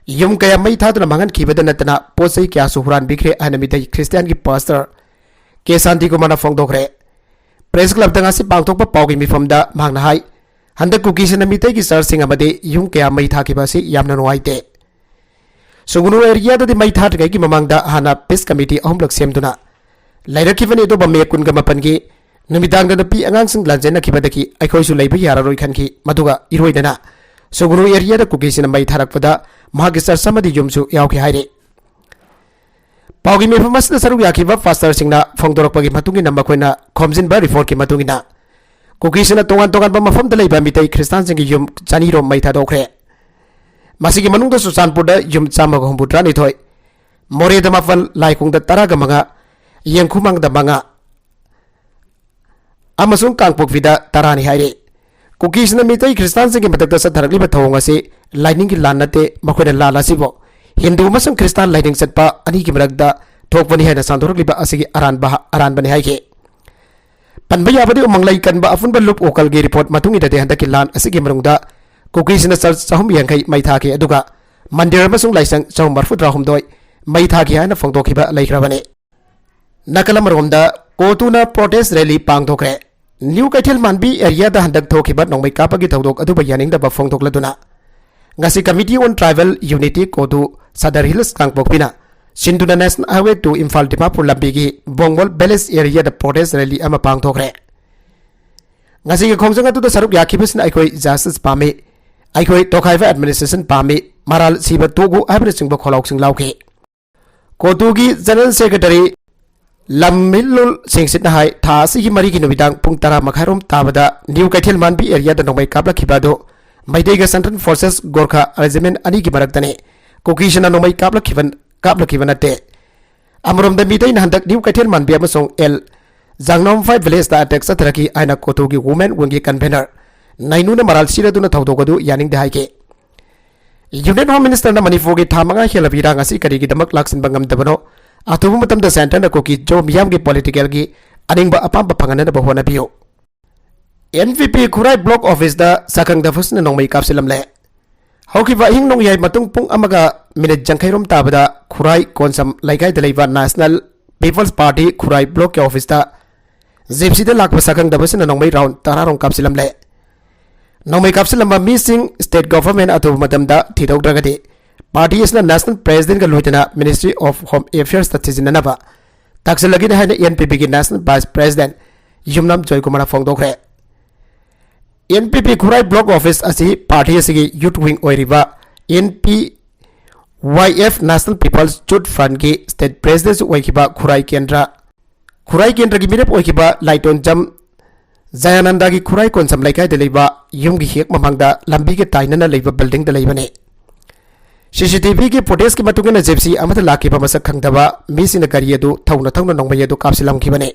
ꯌꯨꯝ ꯀꯌꯥ ꯃꯩ ꯊꯥꯗꯨꯅ ꯃꯥꯡꯍꯟꯈꯤꯕꯗ ꯅꯠꯇꯅ ꯄꯣꯠ ꯆꯩ ꯀꯌꯥꯁꯨ ꯍꯨꯔꯥꯟꯕꯤꯈ꯭ꯔꯦ ꯍꯥꯏꯅ ꯃꯤꯇꯩ ꯈ꯭ꯔꯤꯁꯇꯤꯌꯥꯟꯒꯤ ꯄꯥꯁꯇꯔ ꯀꯦ ꯁꯥꯟꯇꯤꯀꯨꯃꯥꯔꯅ ꯐꯣꯡꯗꯣꯛꯈ꯭ꯔꯦ꯫ ꯄ꯭ꯔꯦꯁ ꯀ꯭ꯂꯕꯇ ꯉꯁꯤ ꯄꯥꯡꯊꯣꯛꯄ ꯄꯥꯎꯒꯤ ꯃꯤꯐꯝꯗ ꯃꯍꯥꯛꯅ ꯍꯥꯏ, ꯍꯟꯗꯛ ꯀꯨꯀꯤꯁꯤꯡꯅ ꯃꯤꯇꯩꯒꯤ ꯆꯔꯆꯁꯤꯡ ꯑꯃꯗꯤ ꯌꯨꯝ ꯀꯌꯥ ꯃꯩ ꯊꯥꯈꯤꯕ ꯑꯁꯤ ꯌꯥꯝꯅ ꯅꯨꯡꯉꯥꯏꯇꯦ꯫ ꯁꯨꯒꯨꯅꯨ ꯑꯦꯔꯤꯌꯥꯗꯗꯤ ꯃꯩ ꯊꯥꯗ꯭ꯔꯤꯉꯩꯒꯤ ꯃꯃꯥꯡꯗ ꯍꯥꯟꯅ ꯄꯤꯁ ꯀꯃꯤꯇꯤ ꯑꯍꯨꯝꯂꯛ ꯁꯦꯝꯗꯨꯅ ꯂꯩꯔꯛꯈꯤꯕꯅꯤ, ꯑꯗꯨꯕꯨ ꯃꯦ ꯀꯨꯟꯒ ꯃꯥꯄꯟꯒꯤ ꯅꯨꯃꯤꯗꯥꯡꯗ ꯅꯨꯄꯤ ꯑꯉꯥꯡꯁꯤꯡ ꯂꯥꯟꯖꯦꯟꯅꯈꯤꯕꯗꯒꯤ ꯑꯩꯈꯣꯏꯁꯨ ꯂꯩꯕ ꯌꯥꯔꯔꯣꯏ ꯈꯟꯈꯤ꯫ ꯃꯗꯨꯒ ꯏꯔꯣꯏꯗꯅ ꯁꯨꯒꯨꯅꯨ ꯑꯦꯔꯤꯌꯥꯗ ꯀꯨꯀꯤꯁꯤꯡꯅ ꯃꯩ ꯊꯥꯔꯛꯄꯗ ꯃꯍꯥꯛꯀꯤ ꯆꯔꯆ ꯑꯃꯗꯤ ꯌꯨꯝꯁꯨ ꯌꯥꯎꯈꯤ ꯍꯥꯏꯔꯤ꯫ ꯄꯥꯎꯒꯤ ꯃꯤꯐꯝ ꯑꯁꯤꯗ ꯁꯔꯨꯛ ꯌꯥꯈꯤꯕ ꯄꯥꯁꯇꯔꯁꯤꯡꯅ ꯐꯣꯡꯗꯣꯔꯛꯄꯒꯤ ꯃꯇꯨꯡ ꯏꯟꯅ ꯃꯈꯣꯏꯅ ꯈꯣꯝꯖꯤꯟꯕ ꯔꯤꯄꯣꯔꯠꯀꯤ ꯃꯇꯨꯡ ꯏꯟꯅ ꯀꯨꯀꯤꯁꯤꯡꯅ ꯇꯣꯉꯥꯟ ꯇꯣꯉꯥꯟꯕ ꯃꯐꯝꯗ ꯂꯩꯕ ꯃꯤꯇꯩ ꯈ꯭ꯔꯤꯁꯇꯥꯟꯁꯤꯡꯒꯤ ꯌꯨꯝ ꯆꯅꯤ ꯔꯣꯝ ꯃꯩ ꯊꯥꯗꯣꯛꯈ꯭ꯔꯦ꯫ ꯃꯁꯤꯒꯤ ꯃꯅꯨꯡꯗ ꯆꯨꯔꯆꯥꯟꯄꯨꯔꯗ ꯌꯨꯝ ꯆꯥꯝꯃꯒ ꯍꯨꯝꯐꯨꯇꯔꯥꯅꯤꯊꯣꯏ, ꯃꯣꯔꯦꯗ ꯃꯥꯄꯟ, ꯂꯥꯏꯀꯣꯡꯗ ꯇꯔꯥꯒ ꯃꯉꯥ, ꯌꯦꯡꯈꯨꯃꯥꯡꯗ ꯃꯉꯥ ꯑꯃꯁꯨꯡ ꯀꯥꯡꯄꯣꯛꯄꯤꯗ ꯇꯔꯥꯅꯤ ꯍꯥꯏꯔꯤ꯫ ꯀꯨꯀꯤꯁꯤꯡꯅ ꯃꯤꯇꯩ ꯈ꯭ꯔꯤꯁꯇꯥꯟꯁꯤꯡꯒꯤ ꯃꯊꯛꯇ ꯆꯠꯊꯔꯛꯂꯤꯕ ꯊꯧꯑꯣꯡ ꯑꯁꯤ ꯂꯥꯏꯅꯤꯡꯒꯤ ꯂꯥꯟ ꯅꯠꯇꯦ, ꯃꯈꯣꯏꯅ ꯂꯥꯟ ꯑꯁꯤꯕꯨ ꯍꯤꯟꯗꯨ ꯑꯃꯁꯨꯡ ꯈ꯭ꯔꯤꯁꯇꯥꯟ ꯂꯥꯏꯅꯤꯡ ꯆꯠꯄ ꯑꯅꯤꯒꯤ ꯃꯔꯛꯇ ꯊꯣꯛꯄꯅꯤ ꯍꯥꯏꯅ ꯁꯟꯗꯣꯔꯛꯂꯤꯕ ꯑꯁꯤꯒꯤ ꯑꯔꯥꯟꯕ, ꯑꯔꯥꯟꯕꯅꯤ ꯍꯥꯏꯈꯤ꯫ ꯄꯟꯕ ꯌꯥꯕꯗꯤ ꯎꯃꯪꯂꯩ ꯀꯟꯕ ꯑꯄꯨꯟꯕ ꯂꯨꯞ ꯋꯥꯀꯜꯒꯤ ꯔꯤꯄꯣꯔꯠ ꯃꯇꯨꯡ ꯏꯟꯅꯗꯤ ꯍꯟꯗꯛꯀꯤ ꯂꯥꯟ ꯑꯁꯤꯒꯤ ꯃꯅꯨꯡꯗ ꯀꯨꯀꯤꯁꯤꯡꯅ ꯆꯔꯆ ꯆꯍꯨꯝ ꯌꯥꯡꯈꯩ ꯃꯩ ꯊꯥꯈꯤ, ꯑꯗꯨꯒ ꯃꯟꯗꯤꯔ ꯑꯃꯁꯨꯡ ꯂꯥꯏꯁꯪ ꯆꯍꯨꯝ ꯃꯔꯤꯐꯨꯇꯔꯥꯍꯨꯝꯗꯣꯏ ꯃꯩ ꯊꯥꯈꯤ ꯍꯥꯏꯅ ꯐꯣꯡꯗꯣꯛꯈꯤꯕ ꯂꯩꯈ꯭ꯔꯕꯅꯤ꯫ ꯅꯥꯀꯜ ꯑꯃꯔꯣꯝꯗ ꯀꯣꯇꯨꯅ ꯄ꯭ꯔꯣꯇꯦꯁ ꯔꯦꯂꯤ ꯄꯥꯡꯊꯣꯛꯈ꯭ꯔꯦ꯫ ꯅ꯭ꯌꯨ ꯀꯩꯊꯦꯜ ꯃꯥꯟꯕꯤ ꯑꯦꯔꯤꯌꯥꯗ ꯍꯟꯗꯛ ꯊꯣꯛꯈꯤꯕ ꯅꯣꯡꯃꯩ ꯀꯥꯞꯄꯒꯤ ꯊꯧꯗꯣꯛ ꯑꯗꯨꯕꯨ ꯌꯥꯅꯤꯡꯗꯕ ꯐꯣꯡꯗꯣꯛꯂꯗꯨꯅ ꯉꯁꯤ ꯀꯃꯤꯇꯤ ꯑꯣꯟ ꯇ꯭ꯔꯥꯏꯕꯦꯜ ꯌꯨꯅꯤꯇꯤ ꯀꯣꯇꯨ ꯁꯗꯔ ꯍꯤꯜꯁ ꯀꯥꯡꯄꯣꯛꯄꯤꯅ ꯁꯤꯟꯗꯨꯅ national highway two Imphal Dimapur ꯂꯝꯕꯤꯒꯤ ꯕꯣꯡꯒꯣꯜ ꯚꯤꯂꯦꯖ ꯑꯦꯔꯤꯌꯥꯗ ꯄ꯭ꯔꯣꯇꯦꯁ ꯔꯦꯂꯤ ꯑꯃ ꯄꯥꯡꯊꯣꯛꯈ꯭ꯔꯦ꯫ ꯉꯁꯤꯒꯤ ꯈꯣꯡꯖꯪ ꯑꯗꯨꯗ ꯁꯔꯨꯛ ꯌꯥꯈꯤꯕꯁꯤꯅ ꯑꯩꯈꯣꯏ ꯖꯁꯇꯤꯁ ꯄꯥꯝꯃꯤ, ꯑꯩꯈꯣꯏ ꯇꯣꯈꯥꯏꯕ ꯑꯦꯗꯃꯤꯅꯤꯁꯇ꯭ꯔꯦꯁꯟ ꯄꯥꯝꯃꯤ, ꯃꯔꯥꯜ ꯁꯤꯕ ꯇꯣꯛꯎ ꯍꯥꯏꯕꯅꯆꯤꯡꯕ ꯈꯣꯜꯂꯥꯎꯁꯤꯡ ꯂꯥꯎꯈꯤ꯫ ꯀꯣꯇꯨꯒꯤ ꯖꯦꯅꯔꯦꯜ ꯁꯦꯀ꯭ꯔꯦꯇꯔꯤ ꯂꯝꯃꯤꯜꯂꯨꯜ ꯁꯤꯡꯁꯤꯠꯅ ꯍꯥꯏ, ꯊꯥ ꯑꯁꯤꯒꯤ ꯃꯔꯤꯒꯤ ꯅꯨꯃꯤꯗꯥꯡ ꯄꯨꯡ ꯇꯔꯥ ꯃꯈꯥꯏꯔꯣꯝ ꯇꯥꯕꯗ ꯅ꯭ꯌꯨ ꯀꯩꯊꯦꯜ ꯃꯥꯟꯕꯤ ꯑꯦꯔꯤꯌꯥꯗ ꯅꯣꯡꯃꯩ ꯀꯥꯞꯂꯛꯈꯤꯕ ꯑꯗꯨ ꯃꯩꯇꯩꯒ ꯁꯦꯟꯇ꯭ꯔꯦꯜ ꯐꯣꯔꯁꯦꯁ ꯒꯣꯔꯈꯥ ꯔꯦꯖꯤꯃꯦꯟ ꯑꯅꯤꯒꯤ ꯃꯔꯛꯇꯅꯤ꯫ ꯀꯨꯀꯤꯁꯤꯡꯅ ꯅꯣꯡꯃꯩ ꯀꯥꯞꯂꯛꯈꯤꯕ, ꯀꯥꯞꯂꯛꯈꯤꯕ ꯅꯠꯇꯦ꯫ ꯑꯃꯔꯣꯝꯗ ꯃꯤꯇꯩꯅ ꯍꯟꯗꯛ ꯅ꯭ꯌꯨ ꯀꯩꯊꯦꯜ ꯃꯥꯟꯕꯤ ꯑꯃꯁꯨꯡ ꯑꯦꯜ ꯖꯥꯡꯅꯣꯝꯐꯥꯏ ꯚꯤꯂꯦꯖꯇ ꯑꯦꯇꯦꯛ ꯆꯠꯊꯔꯛꯈꯤ ꯍꯥꯏꯅ ꯀꯣꯇꯨꯒꯤ ꯋꯨꯃꯦꯟ ꯋꯤꯡꯒꯤ ꯀꯟꯚꯦꯅꯔ ꯅꯥꯏꯅꯨꯅ ꯃꯔꯥꯜ ꯁꯤꯔꯗꯨꯅ ꯊꯧꯗꯣꯛ ꯑꯗꯨ ꯌꯥꯅꯤꯡꯗꯦ ꯍꯥꯏꯈꯤ꯫ ꯌꯨꯅꯤꯌꯟ ꯍꯣꯝ ꯃꯤꯅꯤꯁꯇꯔꯅ ꯃꯅꯤꯄꯨꯔꯒꯤ ꯊꯥ ꯃꯉꯥ ꯍꯦꯜꯂꯕ ꯏꯔꯥꯡ ꯑꯁꯤ ꯀꯔꯤꯒꯤꯗꯃꯛ ꯂꯥꯛꯁꯤꯟꯕ ꯉꯝꯗꯕꯅꯣ? ꯑꯊꯨꯕ ꯃꯇꯝꯗ centreꯅ ꯀꯨꯀꯤ ꯖꯣ ꯃꯤꯌꯥꯝꯒꯤ politicalꯒꯤ ꯑꯅꯤꯡꯕ ꯑꯄꯥꯝꯕ ꯐꯪꯍꯟꯅꯕ ꯍꯣꯠꯅꯕꯤꯌꯨ꯫ NPP ꯈꯨꯔꯥꯏ block officeꯇ ꯁꯛꯈꯪꯗꯕꯁꯤꯡꯅ ꯅꯣꯡꯃꯩ ꯀꯥꯞꯁꯤꯜꯂꯝꯂꯦ꯫ ꯍꯧꯈꯤꯕ ꯑꯍꯤꯡ ꯅꯣꯡꯌꯥꯏ ꯃꯇꯨꯡ ꯄꯨꯡ ꯑꯃꯒ minute ꯌꯥꯡꯈꯩꯔꯣꯝ ꯇꯥꯕꯗ ꯈꯨꯔꯥꯏ ꯀꯣꯟꯁꯝ ꯂꯩꯀꯥꯏꯗ ꯂꯩꯕ National People's Party ꯈꯨꯔꯥꯏ blockꯀꯤ officeꯇ Gypsyꯗ ꯂꯥꯛꯄ ꯁꯛꯈꯪꯗꯕꯁꯤꯡꯅ ꯅꯣꯡꯃꯩ round ꯇꯔꯥꯔꯣꯝ ꯀꯥꯞꯁꯤꯜꯂꯝꯂꯦ꯫ ꯅꯣꯡꯃꯩ ꯀꯥꯞꯁꯤꯜꯂꯝꯕ ꯃꯤꯁꯤꯡ state government ꯑꯊꯨꯕ ꯃꯇꯝꯗ ꯊꯤꯗꯣꯛꯇ꯭ꯔꯒꯗꯤ party ꯑꯁꯤꯅ National Presidentꯀ ꯂꯣꯏꯅꯅ Ministry of Home Affairsꯇ ꯊꯤꯖꯤꯟꯅꯅꯕ ꯇꯥꯛꯁꯤꯜꯂꯒꯅꯤ ꯍꯥꯏꯅ NPPꯒꯤ National Vice President ꯌꯨꯝꯅꯥꯝ ꯖꯣꯏꯀꯨꯃꯥꯔꯅ ꯐꯣꯡꯗꯣꯛꯈ꯭ꯔꯦ꯫ NPP ꯈꯨꯔꯥꯏ block office ꯑꯁꯤ party ꯑꯁꯤꯒꯤ youth wing ꯑꯣꯏꯔꯤꯕ NPYF National People's Youth Frontꯀꯤ state presidentꯁꯨ ꯑꯣꯏꯈꯤꯕ ꯈꯨꯔꯥꯏ ꯀꯦꯟꯗ꯭ꯔ, ꯈꯨꯔꯥꯏ ꯀꯦꯟꯗ꯭ꯔꯒꯤ ꯃꯤꯔꯦꯞ ꯑꯣꯏꯈꯤꯕ ꯂꯥꯏꯇꯣꯟꯖꯝ ꯖꯌꯥꯅꯟꯗꯒꯤ ꯈꯨꯔꯥꯏ ꯀꯣꯟꯁꯝ ꯂꯩꯀꯥꯏꯗ ꯂꯩꯕ ꯌꯨꯝꯒꯤ ꯍꯦꯛ ꯃꯃꯥꯡꯗ ꯂꯝꯕꯤꯒ ꯇꯥꯏꯅꯅ ꯂꯩꯕ buildingꯗ ꯂꯩꯕꯅꯤ꯫ CCTVꯒꯤ footageꯀꯤ ꯃꯇꯨꯡ ꯏꯟꯅ Gypsy ꯑꯃꯗ ꯂꯥꯛꯈꯤꯕ ꯃꯁꯛ ꯈꯪꯗꯕ ꯃꯤꯁꯤꯡꯅ ꯒꯥꯔꯤ ꯑꯗꯨ ꯊꯧꯅ ꯊꯧꯅ ꯅꯣꯡꯃꯩ ꯑꯗꯨ ꯀꯥꯞꯁꯤꯜꯂꯝꯈꯤꯕꯅꯤ꯫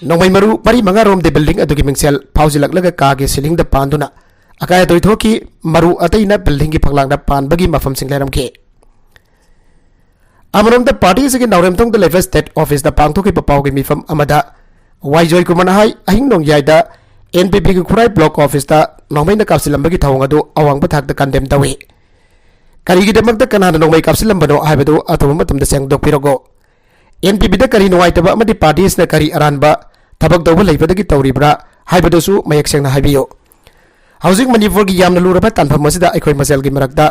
ꯅꯣꯡꯃꯩ ꯃꯔꯨ ꯃꯔꯤ ꯃꯉꯥꯔꯣꯝꯗꯤ building ꯑꯗꯨꯒꯤ ꯃꯤꯡꯁꯦꯜ ꯐꯥꯎꯖꯤꯜꯂꯛꯂꯒ ꯀꯥꯒꯤ ceilingꯗ ꯄꯥꯟꯗꯨꯅ ꯑꯀꯥꯏ ꯑꯇꯣꯏ ꯊꯣꯛꯈꯤ꯫ ꯃꯔꯨ ꯑꯇꯩꯅ buildingꯒꯤ ꯐꯛꯂꯥꯡꯗ ꯄꯥꯟꯕꯒꯤ ꯃꯐꯝꯁꯤꯡ ꯂꯩꯔꯝꯈꯤ꯫ ꯑꯃꯔꯣꯝꯗ party ꯑꯁꯤꯒꯤ ꯅꯥꯎꯔꯦꯝꯊꯣꯡꯗ ꯂꯩꯕ state officeꯇ ꯄꯥꯡꯊꯣꯛꯈꯤꯕ ꯄꯥꯎꯒꯤ ꯃꯤꯐꯝ ꯑꯃꯗ ꯋꯥꯏ ꯖꯣꯏꯀꯨꯃꯥꯔꯅ ꯍꯥꯏ, ꯑꯍꯤꯡ ꯅꯣꯡꯌꯥꯏꯗ NPPꯒꯤ ꯈꯨꯔꯥꯏ block officeꯇ ꯅꯣꯡꯃꯩꯅ ꯀꯥꯞꯁꯤꯜꯂꯝꯕꯒꯤ ꯊꯧꯑꯣꯡ ꯑꯗꯨ ꯑꯋꯥꯡꯕ ꯊꯥꯛꯇ condemn ꯇꯧꯏ꯫ ꯀꯔꯤꯒꯤꯗꯃꯛꯇ ꯀꯅꯥꯅ ꯅꯣꯡꯃꯩ ꯀꯥꯞꯁꯤꯜꯂꯝꯕꯅꯣ ꯍꯥꯏꯕꯗꯨ ꯑꯊꯨꯕ ꯃꯇꯝꯗ ꯁꯦꯡꯗꯣꯛꯄꯤꯔꯛꯎ꯫ NPPꯗ ꯀꯔꯤ ꯅꯨꯡꯉꯥꯏꯇꯕ ꯑꯃꯗꯤ party ꯑꯁꯤꯅ ꯀꯔꯤ ꯑꯔꯥꯟꯕ ꯊꯕꯛ ꯇꯧꯕ ꯂꯩꯕꯗꯒꯤ ꯇꯧꯔꯤꯕ꯭ꯔꯥ ꯍꯥꯏꯕꯗꯨꯁꯨ ꯃꯌꯦꯛ ꯁꯦꯡꯅ ꯍꯥꯏꯕꯤꯌꯨ꯫ ꯍꯧꯖꯤꯛ ꯃꯅꯤꯄꯨꯔꯒꯤ ꯌꯥꯝꯅ ꯂꯨꯔꯕ ꯇꯥꯟꯐꯝ ꯑꯁꯤꯗ ꯑꯩꯈꯣꯏ ꯃꯁꯦꯜꯒꯤ ꯃꯔꯛꯇ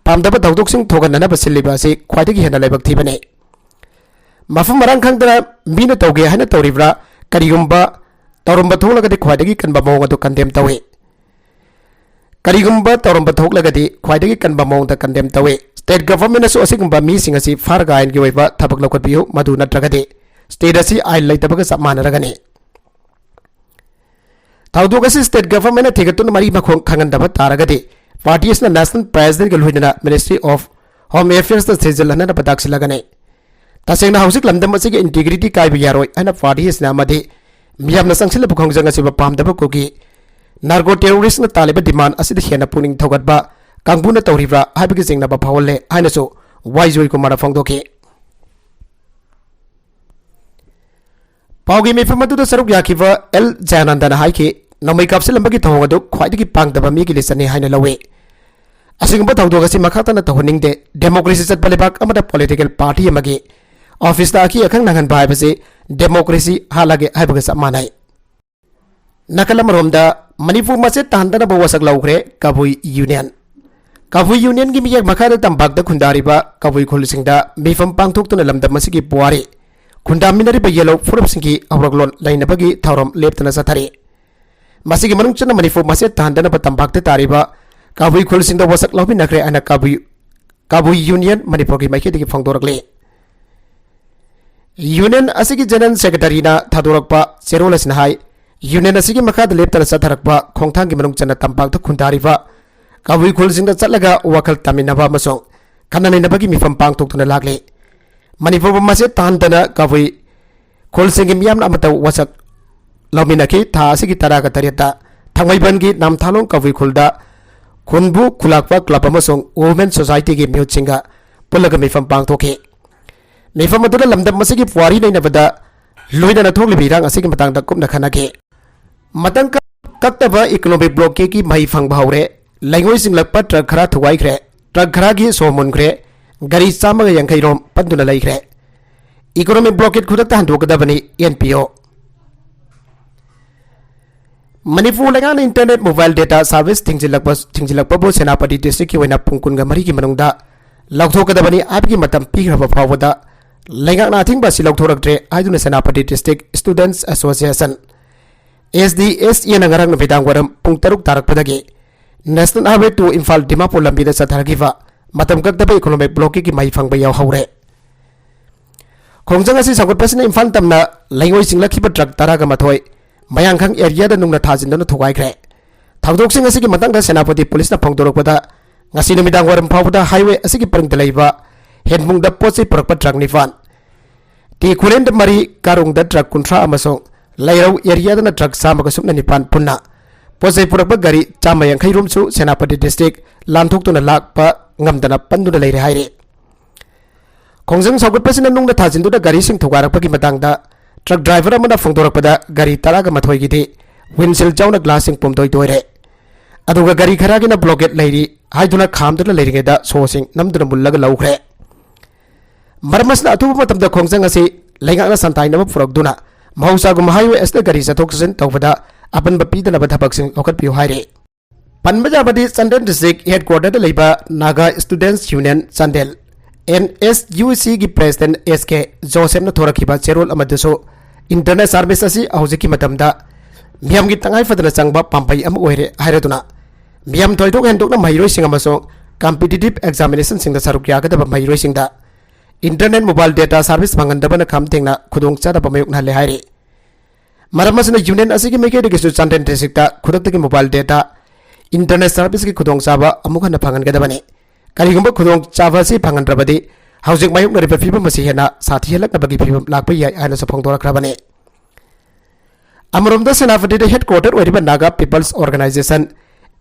ꯄꯥꯝꯗꯕ ꯊꯧꯗꯣꯛꯁꯤꯡ ꯊꯣꯛꯍꯟꯅꯅꯕ ꯁꯤꯜꯂꯤꯕ ꯑꯁꯤ ꯈ꯭ꯋꯥꯏꯗꯒꯤ ꯍꯦꯟꯅ ꯂꯥꯏꯕꯛ ꯊꯤꯕꯅꯤ꯫ ꯃꯐꯝ ꯃꯔꯥꯡ ꯈꯪꯗꯅ ꯃꯤꯅ ꯇꯧꯒꯦ ꯍꯥꯏꯅ ꯇꯧꯔꯤꯕ꯭ꯔꯥ? ꯀꯔꯤꯒꯨꯝꯕ ꯇꯧꯔꯝꯕ ꯊꯣꯛꯂꯒꯗꯤ ꯈ꯭ꯋꯥꯏꯗꯒꯤ ꯀꯟꯕ ꯃꯑꯣꯡ ꯑꯗꯨ condemn ꯇꯧꯏ꯫ ꯀꯔꯤꯒꯨꯝꯕ ꯇꯧꯔꯝꯕ ꯊꯣꯛꯂꯒꯗꯤ ꯈ꯭ꯋꯥꯏꯗꯒꯤ ꯀꯟꯕ ꯃꯑꯣꯡꯗ condemn ꯇꯧꯏ꯫ State governmentꯅꯁꯨ ꯑꯁꯤꯒꯨꯝꯕ ꯃꯤꯁꯤꯡ ꯑꯁꯤ ꯐꯥꯔꯒ ꯑꯥꯏꯟꯒꯤ ꯑꯣꯏꯕ ꯊꯕꯛ ꯂꯧꯈꯠꯄꯤꯌꯨ, ꯃꯗꯨ ꯅꯠꯇ꯭ꯔꯒꯗꯤ state ꯑꯁꯤ ꯑꯥꯏꯟ ꯂꯩꯇꯕꯒ ꯆꯞ ꯃꯥꯟꯅꯔꯒꯅꯤ꯫ ꯊꯧꯗꯣꯛ ꯑꯁꯤ state governmentꯅ ꯊꯤꯒꯠꯇꯨꯅ ꯃꯔꯤ ꯃꯈꯣꯡ ꯈꯪꯍꯟꯗꯕ ꯇꯥꯔꯒꯗꯤ party ꯑꯁꯤꯅ National Presidentꯒ ꯂꯣꯏꯅꯅ Ministry of Home Affairsꯇ ꯊꯤꯖꯤꯜꯍꯟꯅꯕ ꯇꯥꯛꯁꯤꯜꯂꯒꯅꯤ꯫ ꯇꯁꯦꯡꯅ ꯍꯧꯖꯤꯛ ꯂꯝꯗꯝ ꯑꯁꯤꯒꯤ integrity ꯀꯥꯏꯕ ꯌꯥꯔꯣꯏ ꯍꯥꯏꯅ party ꯑꯁꯤꯅ ꯑꯃꯗꯤ ꯃꯤꯌꯥꯝꯅ ꯆꯪꯁꯤꯜꯂꯕ ꯈꯣꯡꯖꯪ ꯑꯁꯤꯕꯨ ꯄꯥꯝꯗꯕ ꯀꯨꯀꯤ narco terroristꯅ ꯇꯥꯜꯂꯤꯕ demand ꯑꯁꯤꯗ ꯍꯦꯟꯅ ꯄꯨꯛꯅꯤꯡ ꯊꯧꯒꯠꯄ ꯀꯥꯡꯕꯨꯅ ꯇꯧꯔꯤꯕ꯭ꯔꯥ ꯍꯥꯏꯕꯒꯤ ꯆꯤꯡꯅꯕ ꯐꯥꯎꯍꯜꯂꯦ ꯍꯥꯏꯅꯁꯨ ꯋꯥꯏ ꯖꯣꯏꯀꯨꯃꯥꯔꯅ ꯐꯣꯡꯗꯣꯛꯈꯤ꯫ ꯄꯥꯎꯒꯤ ꯃꯤꯐꯝ ꯑꯗꯨꯗ ꯁꯔꯨꯛ ꯌꯥꯈꯤꯕ ꯑꯦꯜ ꯖꯌꯥꯅꯟꯗꯅ ꯍꯥꯏꯈꯤ, ꯅꯣꯡꯃꯩ ꯀꯥꯞꯁꯤꯜꯂꯝꯕꯒꯤ ꯊꯧꯑꯣꯡ ꯑꯗꯨ ꯈ꯭ꯋꯥꯏꯗꯒꯤ ꯄꯥꯡꯗꯕ ꯃꯤꯒꯤ ꯂꯤꯁꯠꯅꯤ ꯍꯥꯏꯅ ꯂꯧꯏ꯫ ꯑꯁꯤꯒꯨꯝꯕ ꯊꯧꯗꯣꯛ ꯑꯁꯤ ꯃꯈꯥ ꯇꯥꯅ ꯇꯧꯍꯟꯅꯤꯡꯗꯦ꯫ ꯗꯦꯃꯣꯀ꯭ꯔꯦꯁꯤ ꯆꯠꯄ ꯂꯩꯕꯥꯛ ꯑꯃꯗ ꯄꯣꯂꯤꯇꯤꯀꯦꯜ ꯄꯥꯔꯇꯤ ꯑꯃꯒꯤ ꯑꯣꯐꯤꯁꯇ ꯑꯀꯤ ꯑꯈꯪ ꯅꯪꯍꯟꯕ ꯍꯥꯏꯕꯁꯤ ꯗꯦꯃꯣꯀ꯭ꯔꯦꯁꯤ ꯍꯥꯠꯂꯒꯦ ꯍꯥꯏꯕꯒ ꯆꯞ ꯃꯥꯟꯅꯩ꯫ ꯅꯥꯀꯜ ꯑꯃꯔꯣꯝꯗ, ꯃꯅꯤꯄꯨꯔ ꯃꯆꯦꯠ ꯇꯥꯍꯟꯗꯅꯕ ꯋꯥꯁꯛ ꯂꯧꯈ꯭ꯔꯦ ꯀꯕꯨꯏ ꯌꯨꯅꯤꯌꯟ꯫ ꯀꯕꯨꯏ ꯌꯨꯅꯤꯌꯟꯒꯤ ꯃꯤꯌꯦꯛ ꯃꯈꯥꯗ ꯇꯝꯄꯥꯛꯇ ꯈꯨꯟꯗꯥꯔꯤꯕ ꯀꯕꯨꯏ ꯈꯨꯜꯁꯤꯡꯗ ꯃꯤꯐꯝ ꯄꯥꯡꯊꯣꯛꯇꯨꯅ ꯂꯝꯗꯝ ꯑꯁꯤꯒꯤ ꯄꯨꯋꯥꯔꯤ, ꯈꯨꯟꯗꯥꯃꯤꯟꯅꯔꯤꯕ ꯌꯦꯜꯍꯧ ꯐꯨꯔꯨꯞꯁꯤꯡꯒꯤ ꯍꯧꯔꯛꯂꯣꯟ ꯂꯩꯅꯕꯒꯤ ꯊꯧꯔꯝ ꯂꯦꯞꯇꯅ ꯆꯠꯊꯔꯤ꯫ ꯃꯁꯤꯒꯤ ꯃꯅꯨꯡ ꯆꯟꯅ ꯃꯅꯤꯄꯨꯔ ꯃꯆꯦꯠ ꯇꯥꯍꯟꯗꯅꯕ ꯇꯝꯄꯥꯛꯇ ꯇꯥꯔꯤꯕ ꯀꯕꯨꯏ ꯈꯨꯜꯁꯤꯡꯗ ꯋꯥꯁꯛ ꯂꯧꯃꯤꯟꯅꯈ꯭ꯔꯦ ꯍꯥꯏꯅ ꯀꯕꯨꯏ, ꯀꯕꯨꯏ ꯌꯨꯅꯤꯌꯟ ꯃꯅꯤꯄꯨꯔꯒꯤ ꯃꯥꯏꯀꯩꯗꯒꯤ ꯐꯣꯡꯗꯣꯔꯛꯂꯤ꯫ ꯌꯨꯅꯤꯌꯟ ꯑꯁꯤꯒꯤ ꯖꯦꯅꯔꯦꯜ ꯁꯦꯀ꯭ꯔꯦꯇꯔꯤꯅ ꯊꯥꯗꯣꯔꯛꯄ ꯆꯦꯔꯣꯜ ꯑꯁꯤꯅ ꯍꯥꯏ, ꯌꯨꯅꯤꯌꯟ ꯑꯁꯤꯒꯤ ꯃꯈꯥꯗ ꯂꯦꯞꯇꯅ ꯆꯠꯊꯔꯛꯄ ꯈꯣꯡꯊꯥꯡꯒꯤ ꯃꯅꯨꯡ ꯆꯟꯅ ꯇꯝꯄꯥꯛꯇ ꯈꯨꯟꯗꯥꯔꯤꯕ ꯀꯕꯨꯏ ꯈꯨꯜꯁꯤꯡꯗ ꯆꯠꯂꯒ ꯋꯥꯈꯜ ꯇꯥꯃꯤꯟꯅꯕ ꯑꯃꯁꯨꯡ ꯈꯟꯅ ꯅꯩꯅꯕꯒꯤ ꯃꯤꯐꯝ ꯄꯥꯡꯊꯣꯛꯇꯨꯅ ꯂꯥꯛꯂꯤ꯫ ꯃꯅꯤꯄꯨꯔꯕꯨ ꯃꯆꯦꯠ ꯇꯥꯍꯟꯗꯅ ꯀꯕꯨꯏ ꯈꯨꯜꯁꯤꯡꯒꯤ ꯃꯤꯌꯥꯝꯅ ꯑꯃꯠꯇ ꯋꯥꯁꯛ ꯂꯧꯃꯤꯟꯅꯈꯤ꯫ ꯊꯥ ꯑꯁꯤꯒꯤ ꯇꯔꯥꯒ ꯇꯔꯦꯠꯇ ꯊꯥꯡꯃꯩꯕꯟꯒꯤ ꯅꯥꯝꯊꯥꯂꯣꯡ ꯀꯕꯨꯏ ꯈꯨꯜꯗ ꯈꯨꯟꯕꯨ ꯈꯨꯂꯥꯛꯄ ꯀ꯭ꯂꯕ ꯑꯃꯁꯨꯡ ꯋꯨꯃꯦꯟ ꯁꯣꯁꯥꯏꯇꯤꯒꯤ ꯃꯤꯍꯨꯠꯁꯤꯡꯒ ꯄꯨꯜꯂꯒ ꯃꯤꯐꯝ ꯄꯥꯡꯊꯣꯛꯈꯤ꯫ ꯃꯤꯐꯝ ꯑꯗꯨꯗ ꯂꯝꯗꯝ ꯑꯁꯤꯒꯤ ꯄꯨꯋꯥꯔꯤ ꯅꯩꯅꯕꯗ ꯂꯣꯏꯅꯅ ꯊꯣꯛꯂꯤꯕ ꯏꯔꯥꯡ ꯑꯁꯤꯒꯤ ꯃꯇꯥꯡꯗ ꯀꯨꯞꯅ ꯈꯟꯅꯈꯤ꯫ ꯃꯇꯝ ꯀꯛ-, ꯀꯛꯇꯕ ꯏꯀꯣꯅꯣꯃꯤꯛ ꯕ꯭ꯂꯣꯀꯦꯠꯀꯤ ꯃꯍꯩ ꯐꯪꯕ ꯍꯧꯔꯦ꯫ ꯂꯩꯉꯣꯏ ꯆꯤꯡꯂꯛꯄ ꯇ꯭ꯔꯛ ꯈꯔ ꯊꯨꯒꯥꯏꯈ꯭ꯔꯦ꯫ ꯇ꯭ꯔꯛ ꯈꯔꯒꯤ ꯁꯣ ꯃꯨꯟꯈ꯭ꯔꯦ꯫ ꯒꯥꯔꯤ ꯆꯥꯝꯃꯒ ꯌꯥꯡꯈꯩ ꯔꯣꯝ ꯄꯟꯗꯨꯅ ꯂꯩꯈ꯭ꯔꯦ꯫ ꯏꯀꯣꯅꯣꯃꯤꯛ ꯕ꯭ꯂꯣꯀꯦꯠ ꯈꯨꯗꯛꯇ ꯍꯟꯗꯣꯛꯀꯗꯕꯅꯤ, ꯑꯦꯟ ꯄꯤ ꯑꯣ꯫ ꯃꯅꯤꯄꯨꯔ ꯂꯩꯉꯥꯛꯅ ꯏꯟꯇꯔꯅꯦꯠ ꯃꯣꯕꯥꯏꯜ ꯗꯦꯇꯥ ꯁꯥꯔꯚꯤꯁ ꯊꯤꯡꯖꯤꯜꯂꯛꯄ, ꯊꯤꯡꯖꯤꯜꯂꯛꯄꯕꯨ ꯁꯦꯅꯥꯄꯇꯤ ꯗꯤꯁꯇ꯭ꯔꯤꯛꯀꯤ ꯑꯣꯏꯅ ꯄꯨꯡ ꯀꯨꯟꯒ ꯃꯔꯤꯒꯤ ꯃꯅꯨꯡꯗ ꯂꯧꯊꯣꯛꯀꯗꯕꯅꯤ ꯍꯥꯏꯕꯒꯤ ꯃꯇꯝ ꯄꯤꯈ꯭ꯔꯕ ꯐꯥꯎꯕꯗ ꯂꯩꯉꯥꯛꯅ ꯑꯊꯤꯡꯕ ꯑꯁꯤ ꯂꯧꯊꯣꯔꯛꯇ꯭ꯔꯦ ꯍꯥꯏꯗꯨꯅ Senapati district students association, S D S ꯑꯦꯅ ꯉꯔꯥꯡ ꯅꯨꯃꯤꯗꯥꯡ ꯋꯥꯏꯔꯝ ꯄꯨꯡ ꯇꯔꯨꯛ ꯇꯥꯔꯛꯄꯗꯒꯤ national highway two Imphal Dimapur ꯂꯝꯕꯤꯗ ꯆꯠꯊꯔꯛꯈꯤꯕ ꯃꯇꯝ ꯀꯛꯇꯕ ꯏꯀꯣꯅꯣꯃꯤꯛ ꯕ꯭ꯂꯣꯀꯦꯠꯀꯤ ꯃꯍꯩ ꯐꯪꯕ ꯌꯥꯎꯍꯧꯔꯦ꯫ ꯈꯣꯡꯖꯪ ꯑꯁꯤ ꯁꯧꯒꯠꯄꯁꯤꯅ ꯏꯝꯐꯥꯜ ꯇꯝꯅ ꯂꯩꯉꯣꯏ ꯆꯤꯡꯂꯛꯈꯤꯕ ꯇ꯭ꯔꯛ ꯇꯔꯥꯒ ꯃꯥꯊꯣꯏ ꯃꯌꯥꯡꯈꯪ ꯑꯦꯔꯤꯌꯥꯗ ꯅꯨꯡꯅ ꯊꯥꯖꯤꯟꯗꯨꯅ ꯊꯨꯒꯥꯏꯈ꯭ꯔꯦ꯫ ꯊꯧꯗꯣꯛꯁꯤꯡ ꯑꯁꯤꯒꯤ ꯃꯇꯥꯡꯗ ꯁꯦꯅꯥꯄꯇꯤ ꯄꯨꯂꯤꯁꯅ ꯐꯣꯡꯗꯣꯔꯛꯄꯗ, ꯉꯁꯤ ꯅꯨꯃꯤꯗꯥꯡ ꯋꯥꯏꯔꯝ ꯐꯥꯎꯕꯗ ꯍꯥꯏꯋꯦ ꯑꯁꯤꯒꯤ ꯄꯔꯤꯡꯗ ꯂꯩꯕ ꯍꯦꯟꯕꯨꯡꯗ ꯄꯣꯠ ꯆꯩ ꯄꯨꯔꯛꯄ ꯇ꯭ꯔꯛ ꯅꯤꯄꯥꯟ, ꯇꯤ ꯈꯨꯂꯦꯟꯗ ꯃꯔꯤ, ꯀꯥꯔꯣꯡꯗ ꯇ꯭ꯔꯛ ꯀꯨꯟꯊ꯭ꯔꯥ ꯑꯃꯁꯨꯡ ꯂꯩꯔꯧ ꯑꯦꯔꯤꯌꯥꯗꯅ ꯇ꯭ꯔꯛ ꯆꯥꯝꯃꯒ ꯁꯨꯞꯅ ꯅꯤꯄꯥꯟ ꯄꯨꯟꯅ ꯄꯣꯠ ꯆꯩ ꯄꯨꯔꯛꯄ ꯒꯥꯔꯤ ꯆꯥꯝꯃ ꯌꯥꯡꯈꯩ ꯔꯣꯝꯁꯨ ꯁꯦꯅꯥꯄꯇꯤ ꯗꯤꯁꯇ꯭ꯔꯤꯛ ꯂꯥꯟꯊꯣꯛꯇꯨꯅ ꯂꯥꯛꯄ ꯉꯝꯗꯅ ꯄꯟꯗꯨꯅ ꯂꯩꯔꯦ ꯍꯥꯏꯔꯤ꯫ ꯈꯣꯡꯖꯪ ꯁꯧꯒꯠꯄꯁꯤꯅ ꯅꯨꯡꯅ ꯊꯥꯖꯤꯟꯗꯨꯅ ꯒꯥꯔꯤꯁꯤꯡ ꯊꯨꯒꯥꯏꯔꯛꯄꯒꯤ ꯃꯇꯥꯡꯗ ꯇ꯭ꯔꯛ ꯗ꯭ꯔꯥꯏꯚꯔ ꯑꯃꯅ ꯐꯣꯡꯗꯣꯔꯛꯄꯗ ꯒꯥꯔꯤ ꯇꯔꯥꯒ ꯃꯥꯊꯣꯏꯒꯤꯗꯤ ꯋꯤꯟꯁꯤꯜ ꯌꯥꯎꯅ ꯒ꯭ꯂꯥꯁꯁꯤꯡ ꯄꯨꯝꯗꯣꯏ ꯇꯣꯏꯔꯦ꯫ ꯑꯗꯨꯒ ꯒꯥꯔꯤ ꯈꯔꯒꯤꯅ ꯕ꯭ꯂꯣꯀꯦꯠ ꯂꯩꯔꯤ ꯍꯥꯏꯗꯨꯅ ꯈꯥꯝꯗꯨꯅ ꯂꯩꯔꯤꯉꯩꯗ ꯁꯣꯁꯤꯡ ꯅꯝꯗꯨꯅ ꯃꯨꯜꯂꯒ ꯂꯧꯈ꯭ꯔꯦ꯫ ꯃꯔꯝ ꯑꯁꯤꯅ ꯑꯊꯨꯕ ꯃꯇꯝꯗ ꯈꯣꯡꯖꯪ ꯑꯁꯤ ꯂꯩꯉꯥꯛꯅ ꯁꯥꯟꯇꯥꯏꯅꯕ ꯄꯨꯔꯛꯇꯨꯅ ꯃꯍꯧꯁꯥꯒꯨꯝ ꯍꯥꯏꯋꯦ ꯑꯁꯤꯗ ꯒꯥꯔꯤ ꯆꯠꯊꯣꯛ ꯆꯠꯁꯤꯟ ꯇꯧꯕꯗ ꯑꯄꯟꯕ ꯄꯤꯗꯅꯕ ꯊꯕꯛꯁꯤꯡ ꯂꯧꯈꯠꯄꯤꯌꯨ ꯍꯥꯏꯔꯤ꯫ ꯄꯟꯕ ꯌꯥꯕꯗꯤ ꯆꯥꯟꯗꯦꯜ ꯗꯤꯁꯇ꯭ꯔꯤꯛ ꯍꯦꯗꯀ꯭ꯋꯥꯇꯔꯗ ꯂꯩꯕ Naga students union Chandel, N S U ꯁꯤꯒꯤ ꯄ꯭ꯔꯦꯁꯤꯗꯦꯟꯠ ꯑꯦꯁ ꯀꯦ ꯖꯣꯁꯦꯐꯅ ꯊꯣꯔꯛꯈꯤꯕ ꯆꯦꯔꯣꯜ ꯑꯃꯗꯁꯨ ꯏꯟꯇꯔꯅꯦꯠ ꯁꯥꯔꯚꯤꯁ ꯑꯁꯤ ꯍꯧꯖꯤꯛꯀꯤ ꯃꯇꯝꯗ ꯃꯤꯌꯥꯝꯒꯤ ꯇꯉꯥꯏ ꯐꯗꯅ ꯆꯪꯕ ꯄꯥꯝꯕꯩ ꯑꯃ ꯑꯣꯏꯔꯦ ꯍꯥꯏꯔꯗꯨꯅ ꯃꯤꯌꯥꯝ ꯊꯣꯏꯗꯣꯛ ꯍꯦꯟꯗꯣꯛꯅ ꯃꯍꯩꯔꯣꯏꯁꯤꯡ ꯑꯃꯁꯨꯡ ꯀꯝꯄꯤꯇꯤꯇꯤꯚ ꯑꯦꯛꯖꯥꯃꯤꯅꯦꯁꯟꯁꯤꯡꯗ ꯁꯔꯨꯛ ꯌꯥꯒꯗꯕ ꯃꯍꯩꯔꯣꯏꯁꯤꯡꯗ ꯏꯟꯇꯔꯅꯦꯠ ꯃꯣꯕꯥꯏꯜ ꯗꯦꯇꯥ ꯁꯥꯔꯚꯤꯁ ꯐꯪꯍꯟꯗꯕꯅ ꯈꯝ ꯊꯦꯡꯅ ꯈꯨꯗꯣꯡꯆꯥꯗꯕ ꯃꯥꯌꯣꯛꯅꯍꯜꯂꯦ ꯍꯥꯏꯔꯤ꯫ ꯃꯔꯝ ꯑꯁꯤꯅ ꯌꯨꯅꯤꯌꯟ ꯑꯁꯤꯒꯤ ꯃꯥꯏꯀꯩꯗꯒꯤꯁꯨ ꯆꯥꯟꯗꯦꯜ ꯗꯤꯁꯇ꯭ꯔꯤꯛꯇ ꯈꯨꯗꯛꯇꯒꯤ ꯃꯣꯕꯥꯏꯜ ꯗꯦꯇꯥ ꯏꯟꯇꯔꯅꯦꯠ ꯁꯥꯔꯚꯤꯁꯀꯤ ꯈꯨꯗꯣꯡꯆꯥꯕ ꯑꯃꯨꯛ ꯍꯟꯅ ꯐꯪꯍꯟꯒꯗꯕꯅꯤ꯫ ꯀꯔꯤꯒꯨꯝꯕ ꯈꯨꯗꯣꯡꯆꯥꯕ ꯑꯁꯤ ꯐꯪꯍꯟꯗ꯭ꯔꯕꯗꯤ ꯍꯧꯖꯤꯛ ꯃꯥꯌꯣꯛꯅꯔꯤꯕ ꯐꯤꯕꯝ ꯑꯁꯤ ꯍꯦꯟꯅ ꯁꯥꯊꯤꯍꯜꯂꯛꯅꯕꯒꯤ ꯐꯤꯕꯝ ꯂꯥꯛꯄ ꯌꯥꯏ ꯍꯥꯏꯅꯁꯨ ꯐꯣꯡꯗꯣꯔꯛꯈ꯭ꯔꯕꯅꯤ꯫ ꯑꯃꯔꯣꯝꯗ ꯁꯦꯅꯥꯄꯇꯤꯗ ꯍꯦꯗꯀ꯭ꯋꯥꯇꯔ ꯑꯣꯏꯔꯤꯕ Naga people's organisation,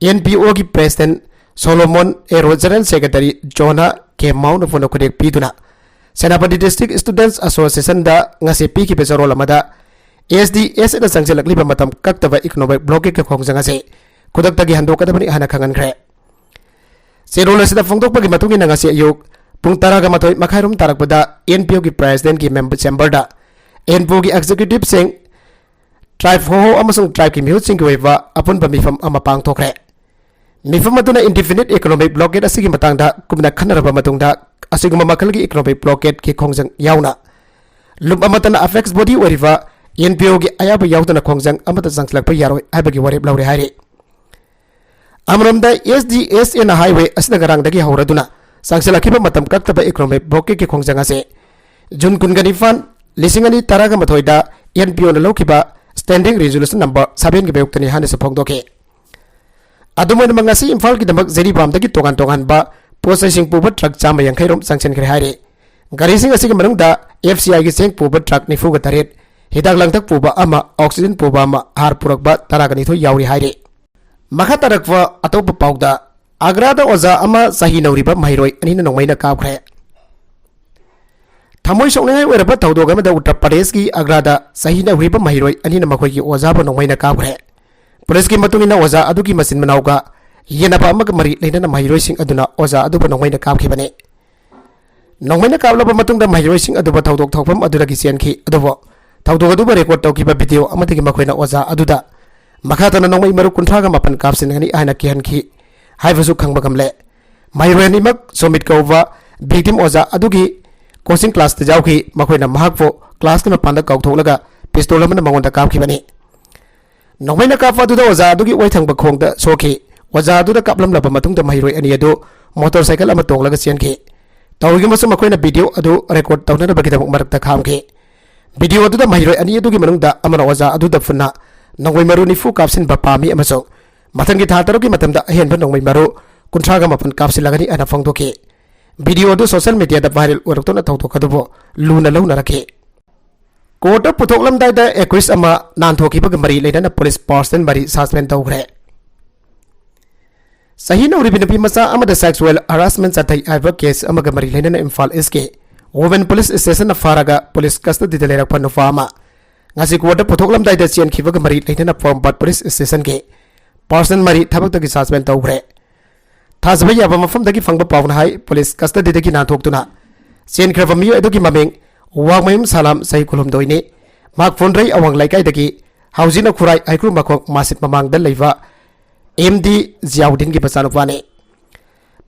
N P ꯑꯣꯒꯤ president Solomon Ero, general secretary Jona K ꯃꯥꯎꯅ ꯐꯣꯟꯗ ꯈꯨꯗꯦꯛ ꯄꯤꯗꯨꯅ ꯁꯦꯅꯥꯄꯇꯤ ꯗꯤꯁꯇ꯭ꯔꯤꯛ ꯁ꯭ꯇꯨꯗꯦꯟꯠꯁ ꯑꯦꯁꯣꯁꯤꯌꯦꯁꯟꯗ ꯉꯁꯤ ꯄꯤꯈꯤꯕ ꯆꯦꯔꯣꯜ ꯑꯃꯗ ꯑꯦꯁ ꯗꯤ ꯑꯦꯁ ꯑꯦꯅ ꯆꯪꯁꯤꯜꯂꯛꯂꯤꯕ ꯃꯇꯝ ꯀꯛꯇꯕ ꯏꯀꯣꯅꯣꯃꯤꯛ ꯕ꯭ꯂꯣꯀꯦꯠꯀꯤ ꯈꯣꯡꯖꯪ ꯑꯁꯤ ꯈꯨꯗꯛꯇꯒꯤ ꯍꯟꯗꯣꯛꯀꯗꯕꯅꯤ ꯍꯥꯏꯅ ꯈꯪꯍꯟꯈ꯭ꯔꯦ꯫ ꯆꯦꯔꯣꯜ ꯑꯁꯤꯗ ꯐꯣꯡꯗꯣꯛꯄꯒꯤ ꯃꯇꯨꯡ ꯏꯟꯅ ꯉꯁꯤ ꯑꯌꯨꯛ ꯄꯨꯡ ꯇꯔꯥꯒ ꯃꯥꯊꯣꯏ ꯃꯈꯥꯏꯔꯣꯝ ꯇꯥꯔꯛꯄꯗ ꯑꯦꯟ ꯄꯤ ꯑꯣꯒꯤ ꯄ꯭ꯔꯦꯁꯤꯗꯦꯟꯠꯀꯤ ꯃꯦꯝꯕꯔ ꯆꯦꯝꯕꯔꯗ ꯑꯦꯟ ꯄꯤ ꯑꯣꯒꯤ ꯑꯦꯛꯖꯤꯀ꯭ꯌꯨꯇꯤꯚꯁꯤꯡ, ꯇ꯭ꯔꯥꯏꯕ ꯍꯣꯍꯣ ꯑꯃꯁꯨꯡ ꯇ꯭ꯔꯥꯏꯕꯀꯤ ꯃꯤꯍꯨꯠꯁꯤꯡꯒꯤ ꯑꯣꯏꯕ ꯑꯄꯨꯟꯕ ꯃꯤꯐꯝ ꯑꯃ ꯄꯥꯡꯊꯣꯛꯈ꯭ꯔꯦ꯫ ꯃꯤꯐꯝ ꯑꯗꯨꯅ ꯏꯟꯗꯤꯐꯤꯅꯤꯠ ꯏꯀꯣꯅꯣꯃꯤꯛ ꯕ꯭ꯂꯣꯀꯦꯠ ꯑꯁꯤꯒꯤ ꯃꯇꯥꯡꯗ ꯀꯨꯞꯅ ꯈꯟꯅꯔꯕ ꯃꯇꯨꯡꯗ ꯑꯁꯤꯒꯨꯝꯕ ꯃꯈꯜꯒꯤ ꯏꯀꯣꯅꯣꯃꯤꯛ ꯕ꯭ꯂꯣꯀꯦꯠꯀꯤ ꯈꯣꯡꯖꯪ ꯌꯥꯎꯅ ꯂꯨꯞ ꯑꯃꯠꯇꯅ ꯑꯐꯦꯛꯁ ꯕꯣꯗꯤ ꯑꯣꯏꯔꯤꯕ ꯑꯦꯟ ꯄꯤ ꯑꯣꯒꯤ ꯑꯌꯥꯕ ꯌꯥꯎꯗꯅ ꯈꯣꯡꯖꯪ ꯑꯃꯠꯇ ꯆꯪꯁꯤꯜꯂꯛꯄ ꯌꯥꯔꯣꯏ ꯍꯥꯏꯕꯒꯤ ꯋꯥꯔꯦꯞ ꯂꯧꯔꯦ ꯍꯥꯏꯔꯤ꯫ ꯑꯃꯔꯣꯝꯗ ꯑꯦꯁ ꯗꯤ ꯑꯦꯁ ꯑꯦꯅ ꯍꯥꯏꯋꯦ ꯑꯁꯤꯗ ꯉꯔꯥꯡꯗꯒꯤ ꯍꯧꯔꯗꯨꯅ ꯆꯪꯁꯤꯜꯂꯛꯈꯤꯕ ꯃꯇꯝ ꯀꯛꯇꯕ ꯏꯀꯣꯅꯣꯃꯤꯛ ꯕ꯭ꯂꯣꯀꯦꯠꯀꯤ ꯈꯣꯡꯖꯪ ꯑꯁꯤ ꯖꯨꯟ ꯀꯨꯟꯒ ꯅꯤꯄꯥꯟ, ꯂꯤꯁꯤꯡ ꯑꯅꯤ ꯇꯔꯥꯒ ꯃꯥꯊꯣꯏꯗ ꯑꯦꯟ ꯄꯤ ꯑꯣꯅ ꯂꯧꯈꯤꯕ ꯁ꯭ꯇꯦꯟꯗꯤꯡ ꯔꯤꯖꯣꯂꯨꯁꯟ ꯅꯝꯕꯔ ꯁꯚꯦꯟꯒꯤ ꯃꯥꯌꯣꯛꯇꯅꯤ ꯍꯥꯏꯅꯁꯨ ꯐꯣꯡꯗꯣꯛꯈꯤ꯫ ꯑꯗꯨꯝ ꯑꯣꯏꯅꯃꯛ ꯉꯁꯤ ꯏꯝꯐꯥꯜꯒꯤꯗꯃꯛ ꯖꯤꯔꯤꯕꯥꯝꯗꯒꯤ ꯇꯣꯉꯥꯟ ꯇꯣꯉꯥꯟꯕ ꯄꯣꯠ ꯆꯩꯁꯤꯡ ꯄꯨꯕ ꯇ꯭ꯔꯛ ꯆꯥꯝꯃ ꯌꯥꯡꯈꯩ ꯔꯣꯝ ꯆꯪꯁꯤꯟꯈ꯭ꯔꯦ ꯍꯥꯏꯔꯤ꯫ ꯒꯥꯔꯤꯁꯤꯡ ꯑꯁꯤꯒꯤ ꯃꯅꯨꯡꯗ ꯑꯦꯐ ꯁꯤ ꯑꯥꯏꯒꯤ ꯆꯦꯡ ꯄꯨꯕ ꯇ꯭ꯔꯛ ꯅꯤꯐꯨꯒ ꯇꯔꯦꯠ, ꯍꯤꯗꯥꯛ ꯂꯥꯡꯊꯛ ꯄꯨꯕ ꯑꯃ, ꯑꯣꯛꯁꯤꯖꯟ ꯄꯨꯕ ꯑꯃ, ꯍꯥꯔ ꯄꯨꯔꯛꯄ ꯇꯔꯥꯒ ꯅꯤꯊꯣꯏ ꯌꯥꯎꯔꯤ ꯍꯥꯏꯔꯤ꯫ ꯃꯈꯥ ꯇꯥꯔꯛꯄ ꯑꯇꯣꯞꯄ ꯄꯥꯎꯗ, ꯑꯒ꯭ꯔꯥꯗ ꯑꯣꯖꯥ ꯑꯃ ꯆꯍꯤ ꯅꯧꯔꯤꯕ ꯃꯍꯩꯔꯣꯏ ꯑꯅꯤꯅ ꯅꯣꯡꯃꯩꯅ ꯀꯥꯞꯈ꯭ꯔꯦ꯫ ꯊꯃꯣꯏ ꯁꯣꯛꯅꯤꯡꯉꯥꯏ ꯑꯣꯏꯔꯕ ꯊꯧꯗꯣꯛ ꯑꯃꯗ ꯎꯠꯇꯔ ꯄ꯭ꯔꯗꯦꯁꯀꯤ ꯑꯒ꯭ꯔꯥꯗ ꯆꯍꯤ ꯅꯧꯔꯤꯕ ꯃꯍꯩꯔꯣꯏ ꯑꯅꯤꯅ ꯃꯈꯣꯏꯒꯤ ꯑꯣꯖꯥꯕꯨ ꯅꯣꯡꯃꯩꯅ ꯀꯥꯞꯈ꯭ꯔꯦ꯫ ꯄꯨꯂꯤꯁꯀꯤ ꯃꯇꯨꯡ ꯏꯟꯅ, ꯑꯣꯖꯥ ꯑꯗꯨꯒꯤ ꯃꯆꯤꯟ ꯃꯅꯥꯎꯒ ꯌꯦꯟꯅꯕ ꯑꯃꯒ ꯃꯔꯤ ꯂꯩꯅꯅ ꯃꯍꯩꯔꯣꯏꯁꯤꯡ ꯑꯗꯨꯅ ꯑꯣꯖꯥ ꯑꯗꯨꯕꯨ ꯅꯣꯡꯃꯩꯅ ꯀꯥꯞꯈꯤꯕꯅꯤ꯫ ꯅꯣꯡꯃꯩꯅ ꯀꯥꯞꯂꯕ ꯃꯇꯨꯡꯗ ꯃꯍꯩꯔꯣꯏꯁꯤꯡ ꯑꯗꯨꯕꯨ ꯊꯧꯗꯣꯛ ꯊꯣꯛꯐꯝ ꯑꯗꯨꯗꯒꯤ ꯆꯦꯟꯈꯤ꯫ ꯑꯗꯨꯕꯨ ꯊꯧꯗꯣꯛ ꯑꯗꯨꯕꯨ ꯔꯦꯀꯣꯔꯗ ꯇꯧꯈꯤꯕ ꯚꯤꯗꯤꯑꯣ ꯑꯃꯗꯒꯤ ꯃꯈꯣꯏꯅ ꯑꯣꯖꯥ ꯑꯗꯨꯗ ꯃꯈꯥ ꯇꯥꯅ ꯅꯣꯡꯃꯩ ꯃꯔꯨ ꯀꯨꯟꯊ꯭ꯔꯥꯒ ꯃꯥꯄꯟ ꯀꯥꯞꯁꯤꯟꯒꯅꯤ ꯍꯥꯏꯅ ꯀꯤꯍꯟꯈꯤ ꯍꯥꯏꯕꯁꯨ ꯈꯪꯕ ꯉꯝꯂꯦ꯫ ꯃꯍꯩꯔꯣꯏ ꯑꯅꯤꯃꯛ ꯁꯣꯃꯤꯠ ꯀꯧꯕ ꯚꯤꯛꯇꯤꯝ ꯑꯣꯖꯥ ꯑꯗꯨꯒꯤ ꯀꯣꯆꯤꯡ ꯀ꯭ꯂꯥꯁꯇ ꯌꯥꯎꯈꯤ꯫ ꯃꯈꯣꯏꯅ ꯃꯍꯥꯛꯄꯨ ꯀ꯭ꯂꯥꯁꯀꯤ ꯃꯄꯥꯟꯗ ꯀꯧꯊꯣꯛꯂꯒ ꯄꯤꯁꯇꯣꯜ ꯑꯃꯅ ꯃꯉꯣꯟꯗ ꯀꯥꯞꯈꯤꯕꯅꯤ꯫ ꯅꯣꯡꯃꯩꯅ ꯀꯥꯞꯄ ꯑꯗꯨꯗ ꯑꯣꯖꯥ ꯑꯗꯨꯒꯤ ꯑꯣꯏꯊꯪꯕ ꯈꯣꯡꯗ ꯁꯣꯛꯈꯤ꯫ ꯑꯣꯖꯥ ꯑꯗꯨꯗ ꯀꯥꯞꯂꯝꯂꯕ ꯃꯇꯨꯡꯗ ꯃꯍꯩꯔꯣꯏ ꯑꯅꯤ ꯑꯗꯨ ꯃꯣꯇꯣꯔ ꯁꯥꯏꯀꯜ ꯑꯃ ꯇꯣꯡꯂꯒ ꯆꯦꯟꯈꯤ꯫ ꯇꯧꯔꯤꯉꯩꯗꯁꯨ ꯃꯈꯣꯏꯅ ꯚꯤꯗꯤꯑꯣ ꯑꯗꯨ ꯔꯦꯀꯣꯔꯗ ꯇꯧꯅꯅꯕꯒꯤꯗꯃꯛ ꯃꯔꯛꯇ ꯈꯥꯝꯈꯤ꯫ ꯚꯤꯗꯤꯑꯣ ꯑꯗꯨꯗ ꯃꯍꯩꯔꯣꯏ ꯑꯅꯤ ꯑꯗꯨꯒꯤ ꯃꯅꯨꯡꯗ ꯑꯃꯅ ꯑꯣꯖꯥ ꯑꯗꯨꯗ ꯄꯨꯟꯅ ꯅꯣꯡꯃꯩ ꯃꯔꯨ ꯅꯤꯐꯨ ꯀꯥꯞꯁꯤꯟꯕ ꯄꯥꯝꯃꯤ ꯑꯃꯁꯨꯡ ꯃꯊꯪꯒꯤ ꯊꯥ ꯇꯔꯨꯛꯀꯤ ꯃꯇꯝꯗ ꯑꯍꯦꯟꯕ ꯅꯣꯡꯃꯩ ꯃꯔꯨ ꯀꯨꯟꯊ꯭ꯔꯥꯒ ꯃꯥꯄꯟ ꯀꯥꯞꯁꯤꯜꯂꯒꯅꯤ ꯍꯥꯏꯅ ꯐꯣꯡꯗꯣꯛꯈꯤ꯫ ꯚꯤꯗꯤꯑꯣ ꯑꯗꯨ ꯁꯣꯁꯤꯌꯦꯜ ꯃꯤꯗꯤꯌꯥꯗ ꯚꯥꯏꯔꯦꯜ ꯑꯣꯏꯔꯛꯇꯨꯅ ꯊꯧꯗꯣꯛ ꯑꯗꯨꯕꯨ ꯂꯨꯅ ꯂꯧꯅꯔꯛꯈꯤ꯫ ꯀꯣꯔꯠꯇ ꯄꯨꯊꯣꯛꯂꯝꯗꯥꯏꯗ ꯑꯦꯀ꯭ꯌꯨꯁ ꯑꯃ ꯅꯥꯟꯊꯣꯛꯈꯤꯕꯒ ꯃꯔꯤ ꯂꯩꯅꯅ ꯄꯨꯂꯤꯁ ꯄꯥꯔꯁꯟ ꯃꯔꯤ ꯁꯁꯄꯦꯟ ꯇꯧꯈ꯭ꯔꯦ꯫ ꯆꯍꯤ ꯅꯧꯔꯤꯕꯤ ꯅꯨꯄꯤ ꯃꯆꯥ ꯑꯃꯗ ꯁꯦꯛꯁꯨꯑꯦꯜ ꯍꯔꯥꯁꯃꯦꯟ ꯆꯠꯊꯩ ꯍꯥꯏꯕ ꯀꯦꯁ ꯑꯃꯒ ꯃꯔꯤ ꯂꯩꯅꯅ ꯏꯝꯐꯥꯜ ꯏꯁꯀꯤ ꯋꯨꯃꯦꯟ ꯄꯨꯂꯤꯁ ꯁ꯭ꯇꯦꯁꯟꯅ ꯐꯥꯔꯒ ꯄꯨꯂꯤꯁ ꯀꯁꯇꯗꯤꯗ ꯂꯩꯔꯛꯄ ꯅꯨꯄꯥ ꯑꯃ ꯉꯁꯤ ꯀꯣꯔꯠꯇ ꯄꯨꯊꯣꯛꯂꯝꯗꯥꯏꯗ ꯆꯦꯟꯈꯤꯕꯒ ꯃꯔꯤ ꯂꯩꯅꯅ ꯄꯣꯔꯣꯝꯄꯥꯠ ꯄꯨꯂꯤꯁ ꯁ꯭ꯇꯦꯁꯟꯒꯤ ꯄꯥꯔꯁꯟ ꯃꯔꯤ ꯊꯕꯛꯇꯒꯤ ꯁꯁꯄꯦꯟ ꯇꯧꯈ꯭ꯔꯦ꯫ ꯊꯥꯖꯕ ꯌꯥꯕ ꯃꯐꯝꯗꯒꯤ ꯐꯪꯕ ꯄꯥꯎꯅ ꯍꯥꯏ, ꯄꯨꯂꯤꯁ ꯀꯁꯇꯗꯤꯗꯒꯤ ꯅꯥꯟꯊꯣꯛꯇꯨꯅ ꯆꯦꯟꯈ꯭ꯔꯕ ꯃꯤꯑꯣꯏ ꯑꯗꯨꯒꯤ ꯃꯃꯤꯡ ꯋꯥꯡꯃꯌꯨꯝ ꯁꯂꯥꯝ, ꯆꯍꯤ ꯀꯨꯟꯍꯨꯝꯗꯣꯏꯅꯤ, ꯃꯍꯥꯛ ꯐꯣꯟꯗ꯭ꯔꯩ ꯑꯋꯥꯡ ꯂꯩꯀꯥꯏꯗꯒꯤ ꯍꯧꯖꯤꯛꯅ ꯈꯨꯔꯥꯏ ꯍꯩꯀ꯭ꯔꯨ ꯃꯈꯣꯡ ꯃꯁꯖꯤꯗ ꯃꯃꯥꯡꯗ ꯂꯩꯕ ꯑꯦꯝ ꯗꯤ ꯖꯤꯌꯥꯎꯗꯤꯟꯒꯤ ꯃꯆꯥꯅꯨꯄꯥꯅꯤ꯫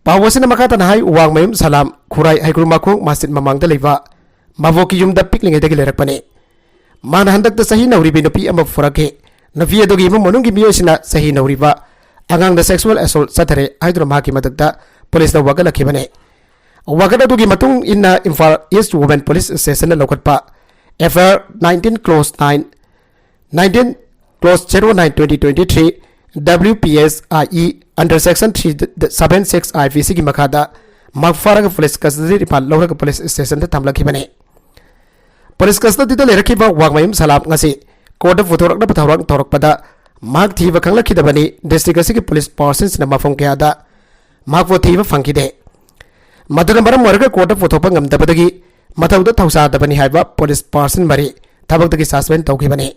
ꯄꯥꯎ ꯑꯁꯤꯅ ꯃꯈꯥ ꯇꯥꯅ ꯍꯥꯏ, ꯋꯥꯡꯃꯌꯨꯝ ꯁꯂꯥꯝ ꯈꯨꯔꯥꯏ ꯍꯩꯀ꯭ꯔꯨ ꯃꯈꯣꯡ ꯃꯁꯖꯤꯗ ꯃꯃꯥꯡꯗ ꯂꯩꯕ ꯃꯕꯣꯛꯀꯤ ꯌꯨꯝꯗ ꯄꯤꯛꯂꯤꯉꯩꯗꯒꯤ ꯂꯩꯔꯛꯄꯅꯤ꯫ ꯃꯥꯅ ꯍꯟꯗꯛꯇ ꯆꯍꯤ ꯅꯧꯔꯤꯕꯤ ꯅꯨꯄꯤ ꯑꯃ ꯄꯨꯔꯛꯈꯤ꯫ ꯅꯨꯄꯤ ꯑꯗꯨꯒꯤ ꯏꯃꯨꯡ ꯃꯅꯨꯡꯒꯤ ꯃꯤꯑꯣꯏꯁꯤꯡꯅ ꯆꯍꯤ ꯅꯧꯔꯤꯕ ꯑꯉꯥꯡꯗ ꯁꯦꯛꯁꯨꯑꯦꯜ ꯑꯦꯁꯣꯜꯠ ꯆꯠꯊꯔꯦ ꯍꯥꯏꯗꯨꯅ ꯃꯍꯥꯛꯀꯤ ꯃꯊꯛꯇ ꯄꯨꯂꯤꯁꯇ ꯋꯥꯀꯠꯂꯛꯈꯤꯕꯅꯤ꯫ ꯋꯥꯀꯠ ꯑꯗꯨꯒꯤ ꯃꯇꯨꯡ ꯏꯟꯅ ꯏꯝꯐꯥꯜ ꯏꯁ ꯋꯨꯃꯦꯟ ꯄꯨꯂꯤꯁ ꯁ꯭ꯇꯦꯁꯟꯅ ꯂꯧꯈꯠꯄ F I R nineteen clause nine, nineteen clause zero nine twenty twenty three W P S I E under section three seven six I P C ꯒꯤ ꯃꯈꯥꯗ ꯃꯍꯥꯛ ꯐꯥꯔꯒ ꯄꯨꯂꯤꯁ ꯀꯁꯇꯗꯤ ꯔꯤꯃꯥꯟ ꯂꯧꯔꯒ ꯄꯨꯂꯤꯁ ꯁ꯭ꯇꯦꯁꯟꯗ ꯊꯝꯂꯛꯈꯤꯕꯅꯤ꯫ ꯄꯨꯂꯤꯁ ꯀꯁꯇꯗꯤꯗ ꯂꯩꯔꯛꯈꯤꯕ ꯋꯥꯡꯃꯌꯨꯝ ꯁꯂꯥꯝ ꯉꯁꯤ ꯀꯣꯔꯠꯇ ꯄꯨꯊꯣꯔꯛꯅꯕ ꯊꯧꯔꯥꯡ ꯇꯧꯔꯛꯄꯗ ꯃꯍꯥꯛ ꯊꯤꯕ ꯈꯪꯂꯛꯈꯤꯗꯕꯅꯤ꯫ ꯗꯤꯁꯇ꯭ꯔꯤꯛ ꯑꯁꯤꯒꯤ ꯄꯨꯂꯤꯁ ꯄꯥꯔꯁꯟꯁꯤꯡꯅ ꯃꯐꯝ ꯀꯌꯥꯗ ꯃꯍꯥꯛꯄꯨ ꯊꯤꯕ ꯐꯪꯈꯤꯗꯦ꯫ ꯃꯗꯨꯅ ꯃꯔꯝ ꯑꯣꯏꯔꯒ ꯀꯣꯔꯠꯇ ꯄꯨꯊꯣꯛꯄ ꯉꯝꯗꯕꯗꯒꯤ ꯃꯊꯧꯗ ꯊꯧꯁꯥꯗꯕꯅꯤ ꯍꯥꯏꯕ ꯄꯨꯂꯤꯁ ꯄꯥꯔꯁꯟ ꯃꯔꯤ ꯊꯕꯛꯇꯒꯤ ꯁꯁꯄꯦꯟ ꯇꯧꯈꯤꯕꯅꯤ꯫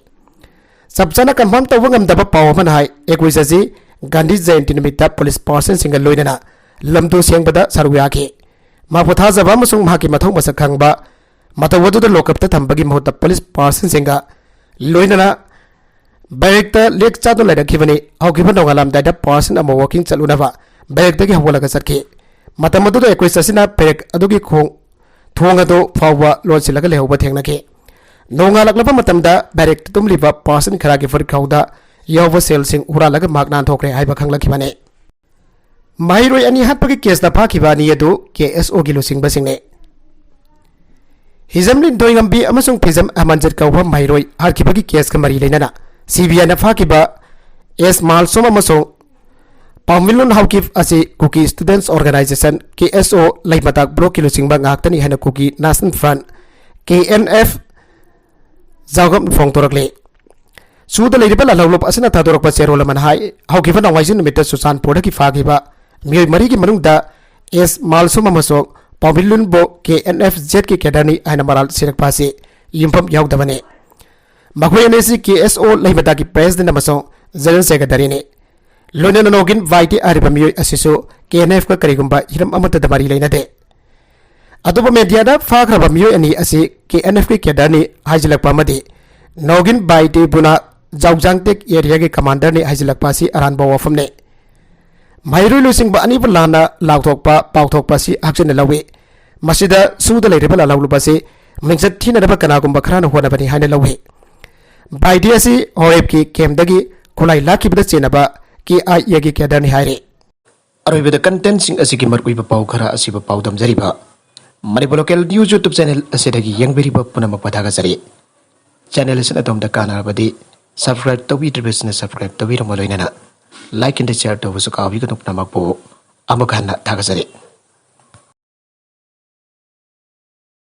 ꯆꯞ ꯆꯥꯅ ꯀꯟꯐꯥꯔꯝ ꯇꯧꯕ ꯉꯝꯗꯕ ꯄꯥꯎ ꯑꯃꯅ ꯍꯥꯏ, ꯑꯦꯀꯨꯏꯁ ꯑꯁꯤ ꯒꯥꯟꯙꯤ ꯖꯌꯟꯇꯤ ꯅꯨꯃꯤꯠꯇ ꯄꯨꯂꯤꯁ ꯄꯥꯔꯁꯟꯁꯤꯡꯒ ꯂꯣꯏꯅꯅ ꯂꯝꯗꯨ ꯁꯦꯡꯕꯗ ꯁꯔꯨꯛ ꯌꯥꯈꯤ꯫ ꯃꯍꯥꯛꯄꯨ ꯊꯥꯖꯕ ꯑꯃꯁꯨꯡ ꯃꯍꯥꯛꯀꯤ ꯃꯊꯧ ꯃꯁꯛ ꯈꯪꯕ ꯃꯇꯧ ꯑꯗꯨꯗ ꯂꯣꯀꯞꯇ ꯊꯝꯕꯒꯤ ꯃꯍꯨꯠꯇ ꯄꯨꯂꯤꯁ ꯄꯥꯔꯁꯟꯁꯤꯡꯒ ꯂꯣꯏꯅꯅ ꯕꯦꯔꯦꯛꯇ ꯂꯦꯛ ꯆꯥꯗꯨꯅ ꯂꯩꯔꯛꯈꯤꯕꯅꯤ꯫ ꯍꯧꯈꯤꯕ ꯅꯣꯡꯉꯥꯜꯂꯝꯗꯥꯏꯗ ꯄꯥꯔꯁꯟ ꯑꯃ ꯋꯥꯀꯤꯡ ꯆꯠꯂꯨꯅꯕ ꯕꯦꯔꯦꯛꯇꯒꯤ ꯍꯧꯒꯠꯂꯒ ꯆꯠꯈꯤ꯫ ꯃꯇꯝ ꯑꯗꯨꯗ ꯑꯦꯀ꯭ꯔꯤꯁ ꯑꯁꯤꯅ ꯕꯦꯔꯦꯛ ꯑꯗꯨꯒꯤ ꯈꯣꯡ ꯊꯣꯡ ꯑꯗꯨ ꯐꯥꯎꯕ ꯂꯣꯟꯁꯤꯜꯂꯒ ꯂꯩꯍꯧꯕ ꯊꯦꯡꯅꯈꯤ꯫ ꯅꯣꯡꯉꯥꯜꯂꯛꯂꯕ ꯃꯇꯝꯗ ꯕꯦꯔꯦꯛꯇ ꯇꯨꯝꯂꯤꯕ ꯄꯥꯔꯁꯟ ꯈꯔꯒꯤ ꯐꯨꯔꯤꯠꯈꯥꯎꯗ ꯌꯥꯎꯕ ꯁꯦꯜꯁꯤꯡ ꯍꯨꯔꯥꯜꯂꯒ ꯃꯍꯥꯛ ꯅꯥꯟꯊꯣꯛꯈ꯭ꯔꯦ ꯍꯥꯏꯕ ꯈꯪꯂꯛꯈꯤꯕꯅꯤ꯫ ꯃꯍꯩꯔꯣꯏ ꯑꯅꯤ ꯍꯥꯠꯄꯒꯤ ꯀꯦꯁꯇ ꯐꯥꯈꯤꯕ ꯑꯅꯤ ꯑꯗꯨ ꯀꯦ ꯑꯦꯁ ꯑꯣꯒꯤ ꯂꯨꯆꯤꯡꯕꯁꯤꯡꯅꯤ꯫ ꯍꯤꯖꯝ ꯂꯤꯟꯊꯣꯏꯉꯝꯕꯤ ꯑꯃꯁꯨꯡ ꯐꯤꯖꯝ ꯑꯃꯟꯖꯤꯠ ꯀꯧꯕ ꯃꯍꯩꯔꯣꯏ ꯍꯥꯠꯈꯤꯕꯒꯤ ꯀꯦꯁꯀ ꯃꯔꯤ ꯂꯩꯅꯅ ꯁꯤ ꯕꯤ ꯑꯥꯏꯅ ꯐꯥꯈꯤꯕ ꯑꯦꯁ ꯃꯥꯜꯁꯣꯝ ꯑꯃꯁꯨꯡ ꯄꯥꯎꯃꯤꯂꯨꯟ ꯍꯥꯎꯀꯤꯞ ꯑꯁꯤ ꯀꯨꯀꯤ ꯁ꯭ꯇꯨꯗꯦꯟꯠꯁ ꯑꯣꯔꯒꯅꯥꯏꯖꯦꯁꯟ, ꯀꯦ ꯑꯦꯁ ꯑꯣ, ꯂꯩꯃꯇꯥꯛ ꯕ꯭ꯂꯣꯛꯀꯤ ꯂꯨꯆꯤꯡꯕ ꯉꯥꯛꯇꯅꯤ ꯍꯥꯏꯅ Kuki national front, K N F, ꯖꯥꯎꯒꯞꯅ ꯐꯣꯡꯗꯣꯔꯛꯂꯤ꯫ ꯁꯨꯗ ꯂꯩꯔꯤꯕ ꯂꯥꯜꯍꯧꯂꯨꯞ ꯑꯁꯤꯅ ꯊꯥꯗꯣꯔꯛꯄ ꯆꯦꯔꯣꯜ ꯑꯃꯅ ꯍꯥꯏ, ꯍꯧꯈꯤꯕ ꯅꯣꯡꯃꯥꯏꯖꯤꯡ ꯅꯨꯃꯤꯠꯇ ꯆꯨꯔꯆꯥꯟꯄꯨꯔꯗꯒꯤ ꯐꯥꯈꯤꯕ ꯃꯤꯑꯣꯏ ꯃꯔꯤꯒꯤ ꯃꯅꯨꯡꯗ ꯑꯦꯁ ꯃꯥꯜꯁꯨꯝ ꯑꯃꯁꯨꯡ ꯄꯥꯎꯃꯤꯂꯨꯟꯕꯨ ꯀꯦ ꯑꯦꯟ ꯑꯦꯐ ꯖꯦꯠꯀꯤ ꯀꯦꯗꯔꯅꯤ ꯍꯥꯏꯅ ꯃꯔꯥꯜ ꯁꯤꯔꯛꯄ ꯑꯁꯤ ꯌꯨꯝꯐꯝ ꯌꯥꯎꯗꯕꯅꯤ꯫ ꯃꯈꯣꯏ ꯑꯅꯤ ꯑꯁꯤ ꯀꯦ ꯑꯦꯁ ꯑꯣ ꯂꯩꯃꯇꯥꯛꯀꯤ ꯄ꯭ꯔꯦꯁꯤꯗꯦꯟꯠ ꯑꯃꯁꯨꯡ ꯖꯦꯅꯔꯦꯜ ꯁꯦꯀ꯭ꯔꯦꯇꯔꯤꯅꯤ꯫ ꯂꯣꯏꯅꯅ ꯅꯣꯒꯤꯟ ꯕꯥꯏꯇꯤ ꯍꯥꯏꯔꯤꯕ ꯃꯤꯑꯣꯏ ꯑꯁꯤꯁꯨ ꯀꯦ ꯑꯦꯟ ꯑꯦꯐꯀ ꯀꯔꯤꯒꯨꯝꯕ ꯍꯤꯔꯝ ꯑꯃꯠꯇꯗ ꯃꯔꯤ ꯂꯩꯅꯗꯦ꯫ ꯑꯇꯣꯞꯄ ꯃꯦꯗꯤꯌꯥꯗ ꯐꯥꯈ꯭ꯔꯕ ꯃꯤꯑꯣꯏ ꯑꯅꯤ ꯑꯁꯤ ꯀꯦ ꯑꯦꯟ ꯑꯦꯐꯀꯤ ꯀꯦꯗꯔꯅꯤ ꯍꯥꯏꯖꯤꯜꯂꯛꯄ ꯑꯃꯗꯤ ꯅꯣꯒꯤꯟ ꯕꯥꯏꯇꯤꯕꯨꯅ ꯖꯥꯎꯖꯥꯡꯇꯦꯛ ꯑꯦꯔꯤꯌꯥꯒꯤ ꯀꯃꯥꯟꯗꯔꯅꯤ ꯍꯥꯏꯖꯤꯜꯂꯛꯄ ꯑꯁꯤ ꯑꯔꯥꯟꯕ ꯋꯥꯐꯝꯅꯤ꯫ ꯃꯍꯩꯔꯣꯏ ꯂꯨꯆꯤꯡꯕ ꯑꯅꯤꯕꯨ ꯂꯥꯟꯅ ꯂꯥꯎꯊꯣꯛꯄ, ꯄꯥꯎꯊꯣꯛꯄ ꯑꯁꯤ ꯍꯛꯆꯤꯟꯅ ꯂꯧꯏ꯫ ꯃꯁꯤꯗ ꯁꯨꯗ ꯂꯩꯔꯤꯕ ꯂꯥꯜꯍꯧꯂꯨꯞ ꯑꯁꯤ ꯃꯤꯡꯆꯠ ꯊꯤꯅꯅꯕ ꯀꯅꯥꯒꯨꯝꯕ ꯈꯔꯅ ꯍꯣꯠꯅꯕꯅꯤ ꯍꯥꯏꯅ ꯂꯧꯏ꯫ ꯕꯥꯏꯗꯤ ꯑꯁꯤ ꯍꯣꯔꯦꯞꯀꯤ ꯀꯦꯝꯗꯒꯤ ꯈꯨꯠꯂꯥꯏ ꯂꯥꯛꯈꯤꯕꯗ ꯆꯦꯟꯅꯕ ꯀꯦ ꯑꯥꯏ ꯑꯦꯒꯤ ꯀꯦꯗꯔꯅꯤ ꯍꯥꯏꯔꯤ꯫ ꯑꯔꯣꯏꯕꯗ ꯀꯟꯇꯦꯟꯠꯁꯤꯡ ꯑꯁꯤꯒꯤ ꯃꯔꯨꯑꯣꯏꯕ ꯄꯥꯎ ꯈꯔ ꯑꯁꯤꯕꯨ ꯄꯥꯎꯗꯝꯖꯔꯤꯕ Manipur local news YouTube channel ꯑꯁꯤꯗꯒꯤ ꯌꯦꯡꯕꯤꯔꯤꯕ ꯄꯨꯝꯅꯃꯛꯄꯨ ꯊꯥꯒꯠꯆꯔꯤ꯫ ꯆꯦꯅꯦꯜ ꯑꯁꯤꯅ ꯑꯗꯣꯝꯗ ꯀꯥꯟꯅꯔꯕꯗꯤ ꯁꯕꯁꯀ꯭ꯔꯥꯏꯕ ꯇꯧꯕꯤꯗ꯭ꯔꯤꯕꯁꯤꯡꯅ ꯁꯕꯁꯀ꯭ꯔꯥꯏꯕ ꯇꯧꯕꯤꯔꯝꯕ ꯂꯣꯏꯅꯅ ꯂꯥꯏꯛ ꯑꯦꯟ ꯁꯤꯌꯔ ꯇꯧꯕꯁꯨ ꯀꯥꯎꯕꯤꯒꯅꯨ꯫ ꯄꯨꯝꯅꯃꯛꯄꯨ ꯑꯃꯨꯛ ꯍꯟꯅ ꯊꯥꯒꯠꯆꯔꯤ꯫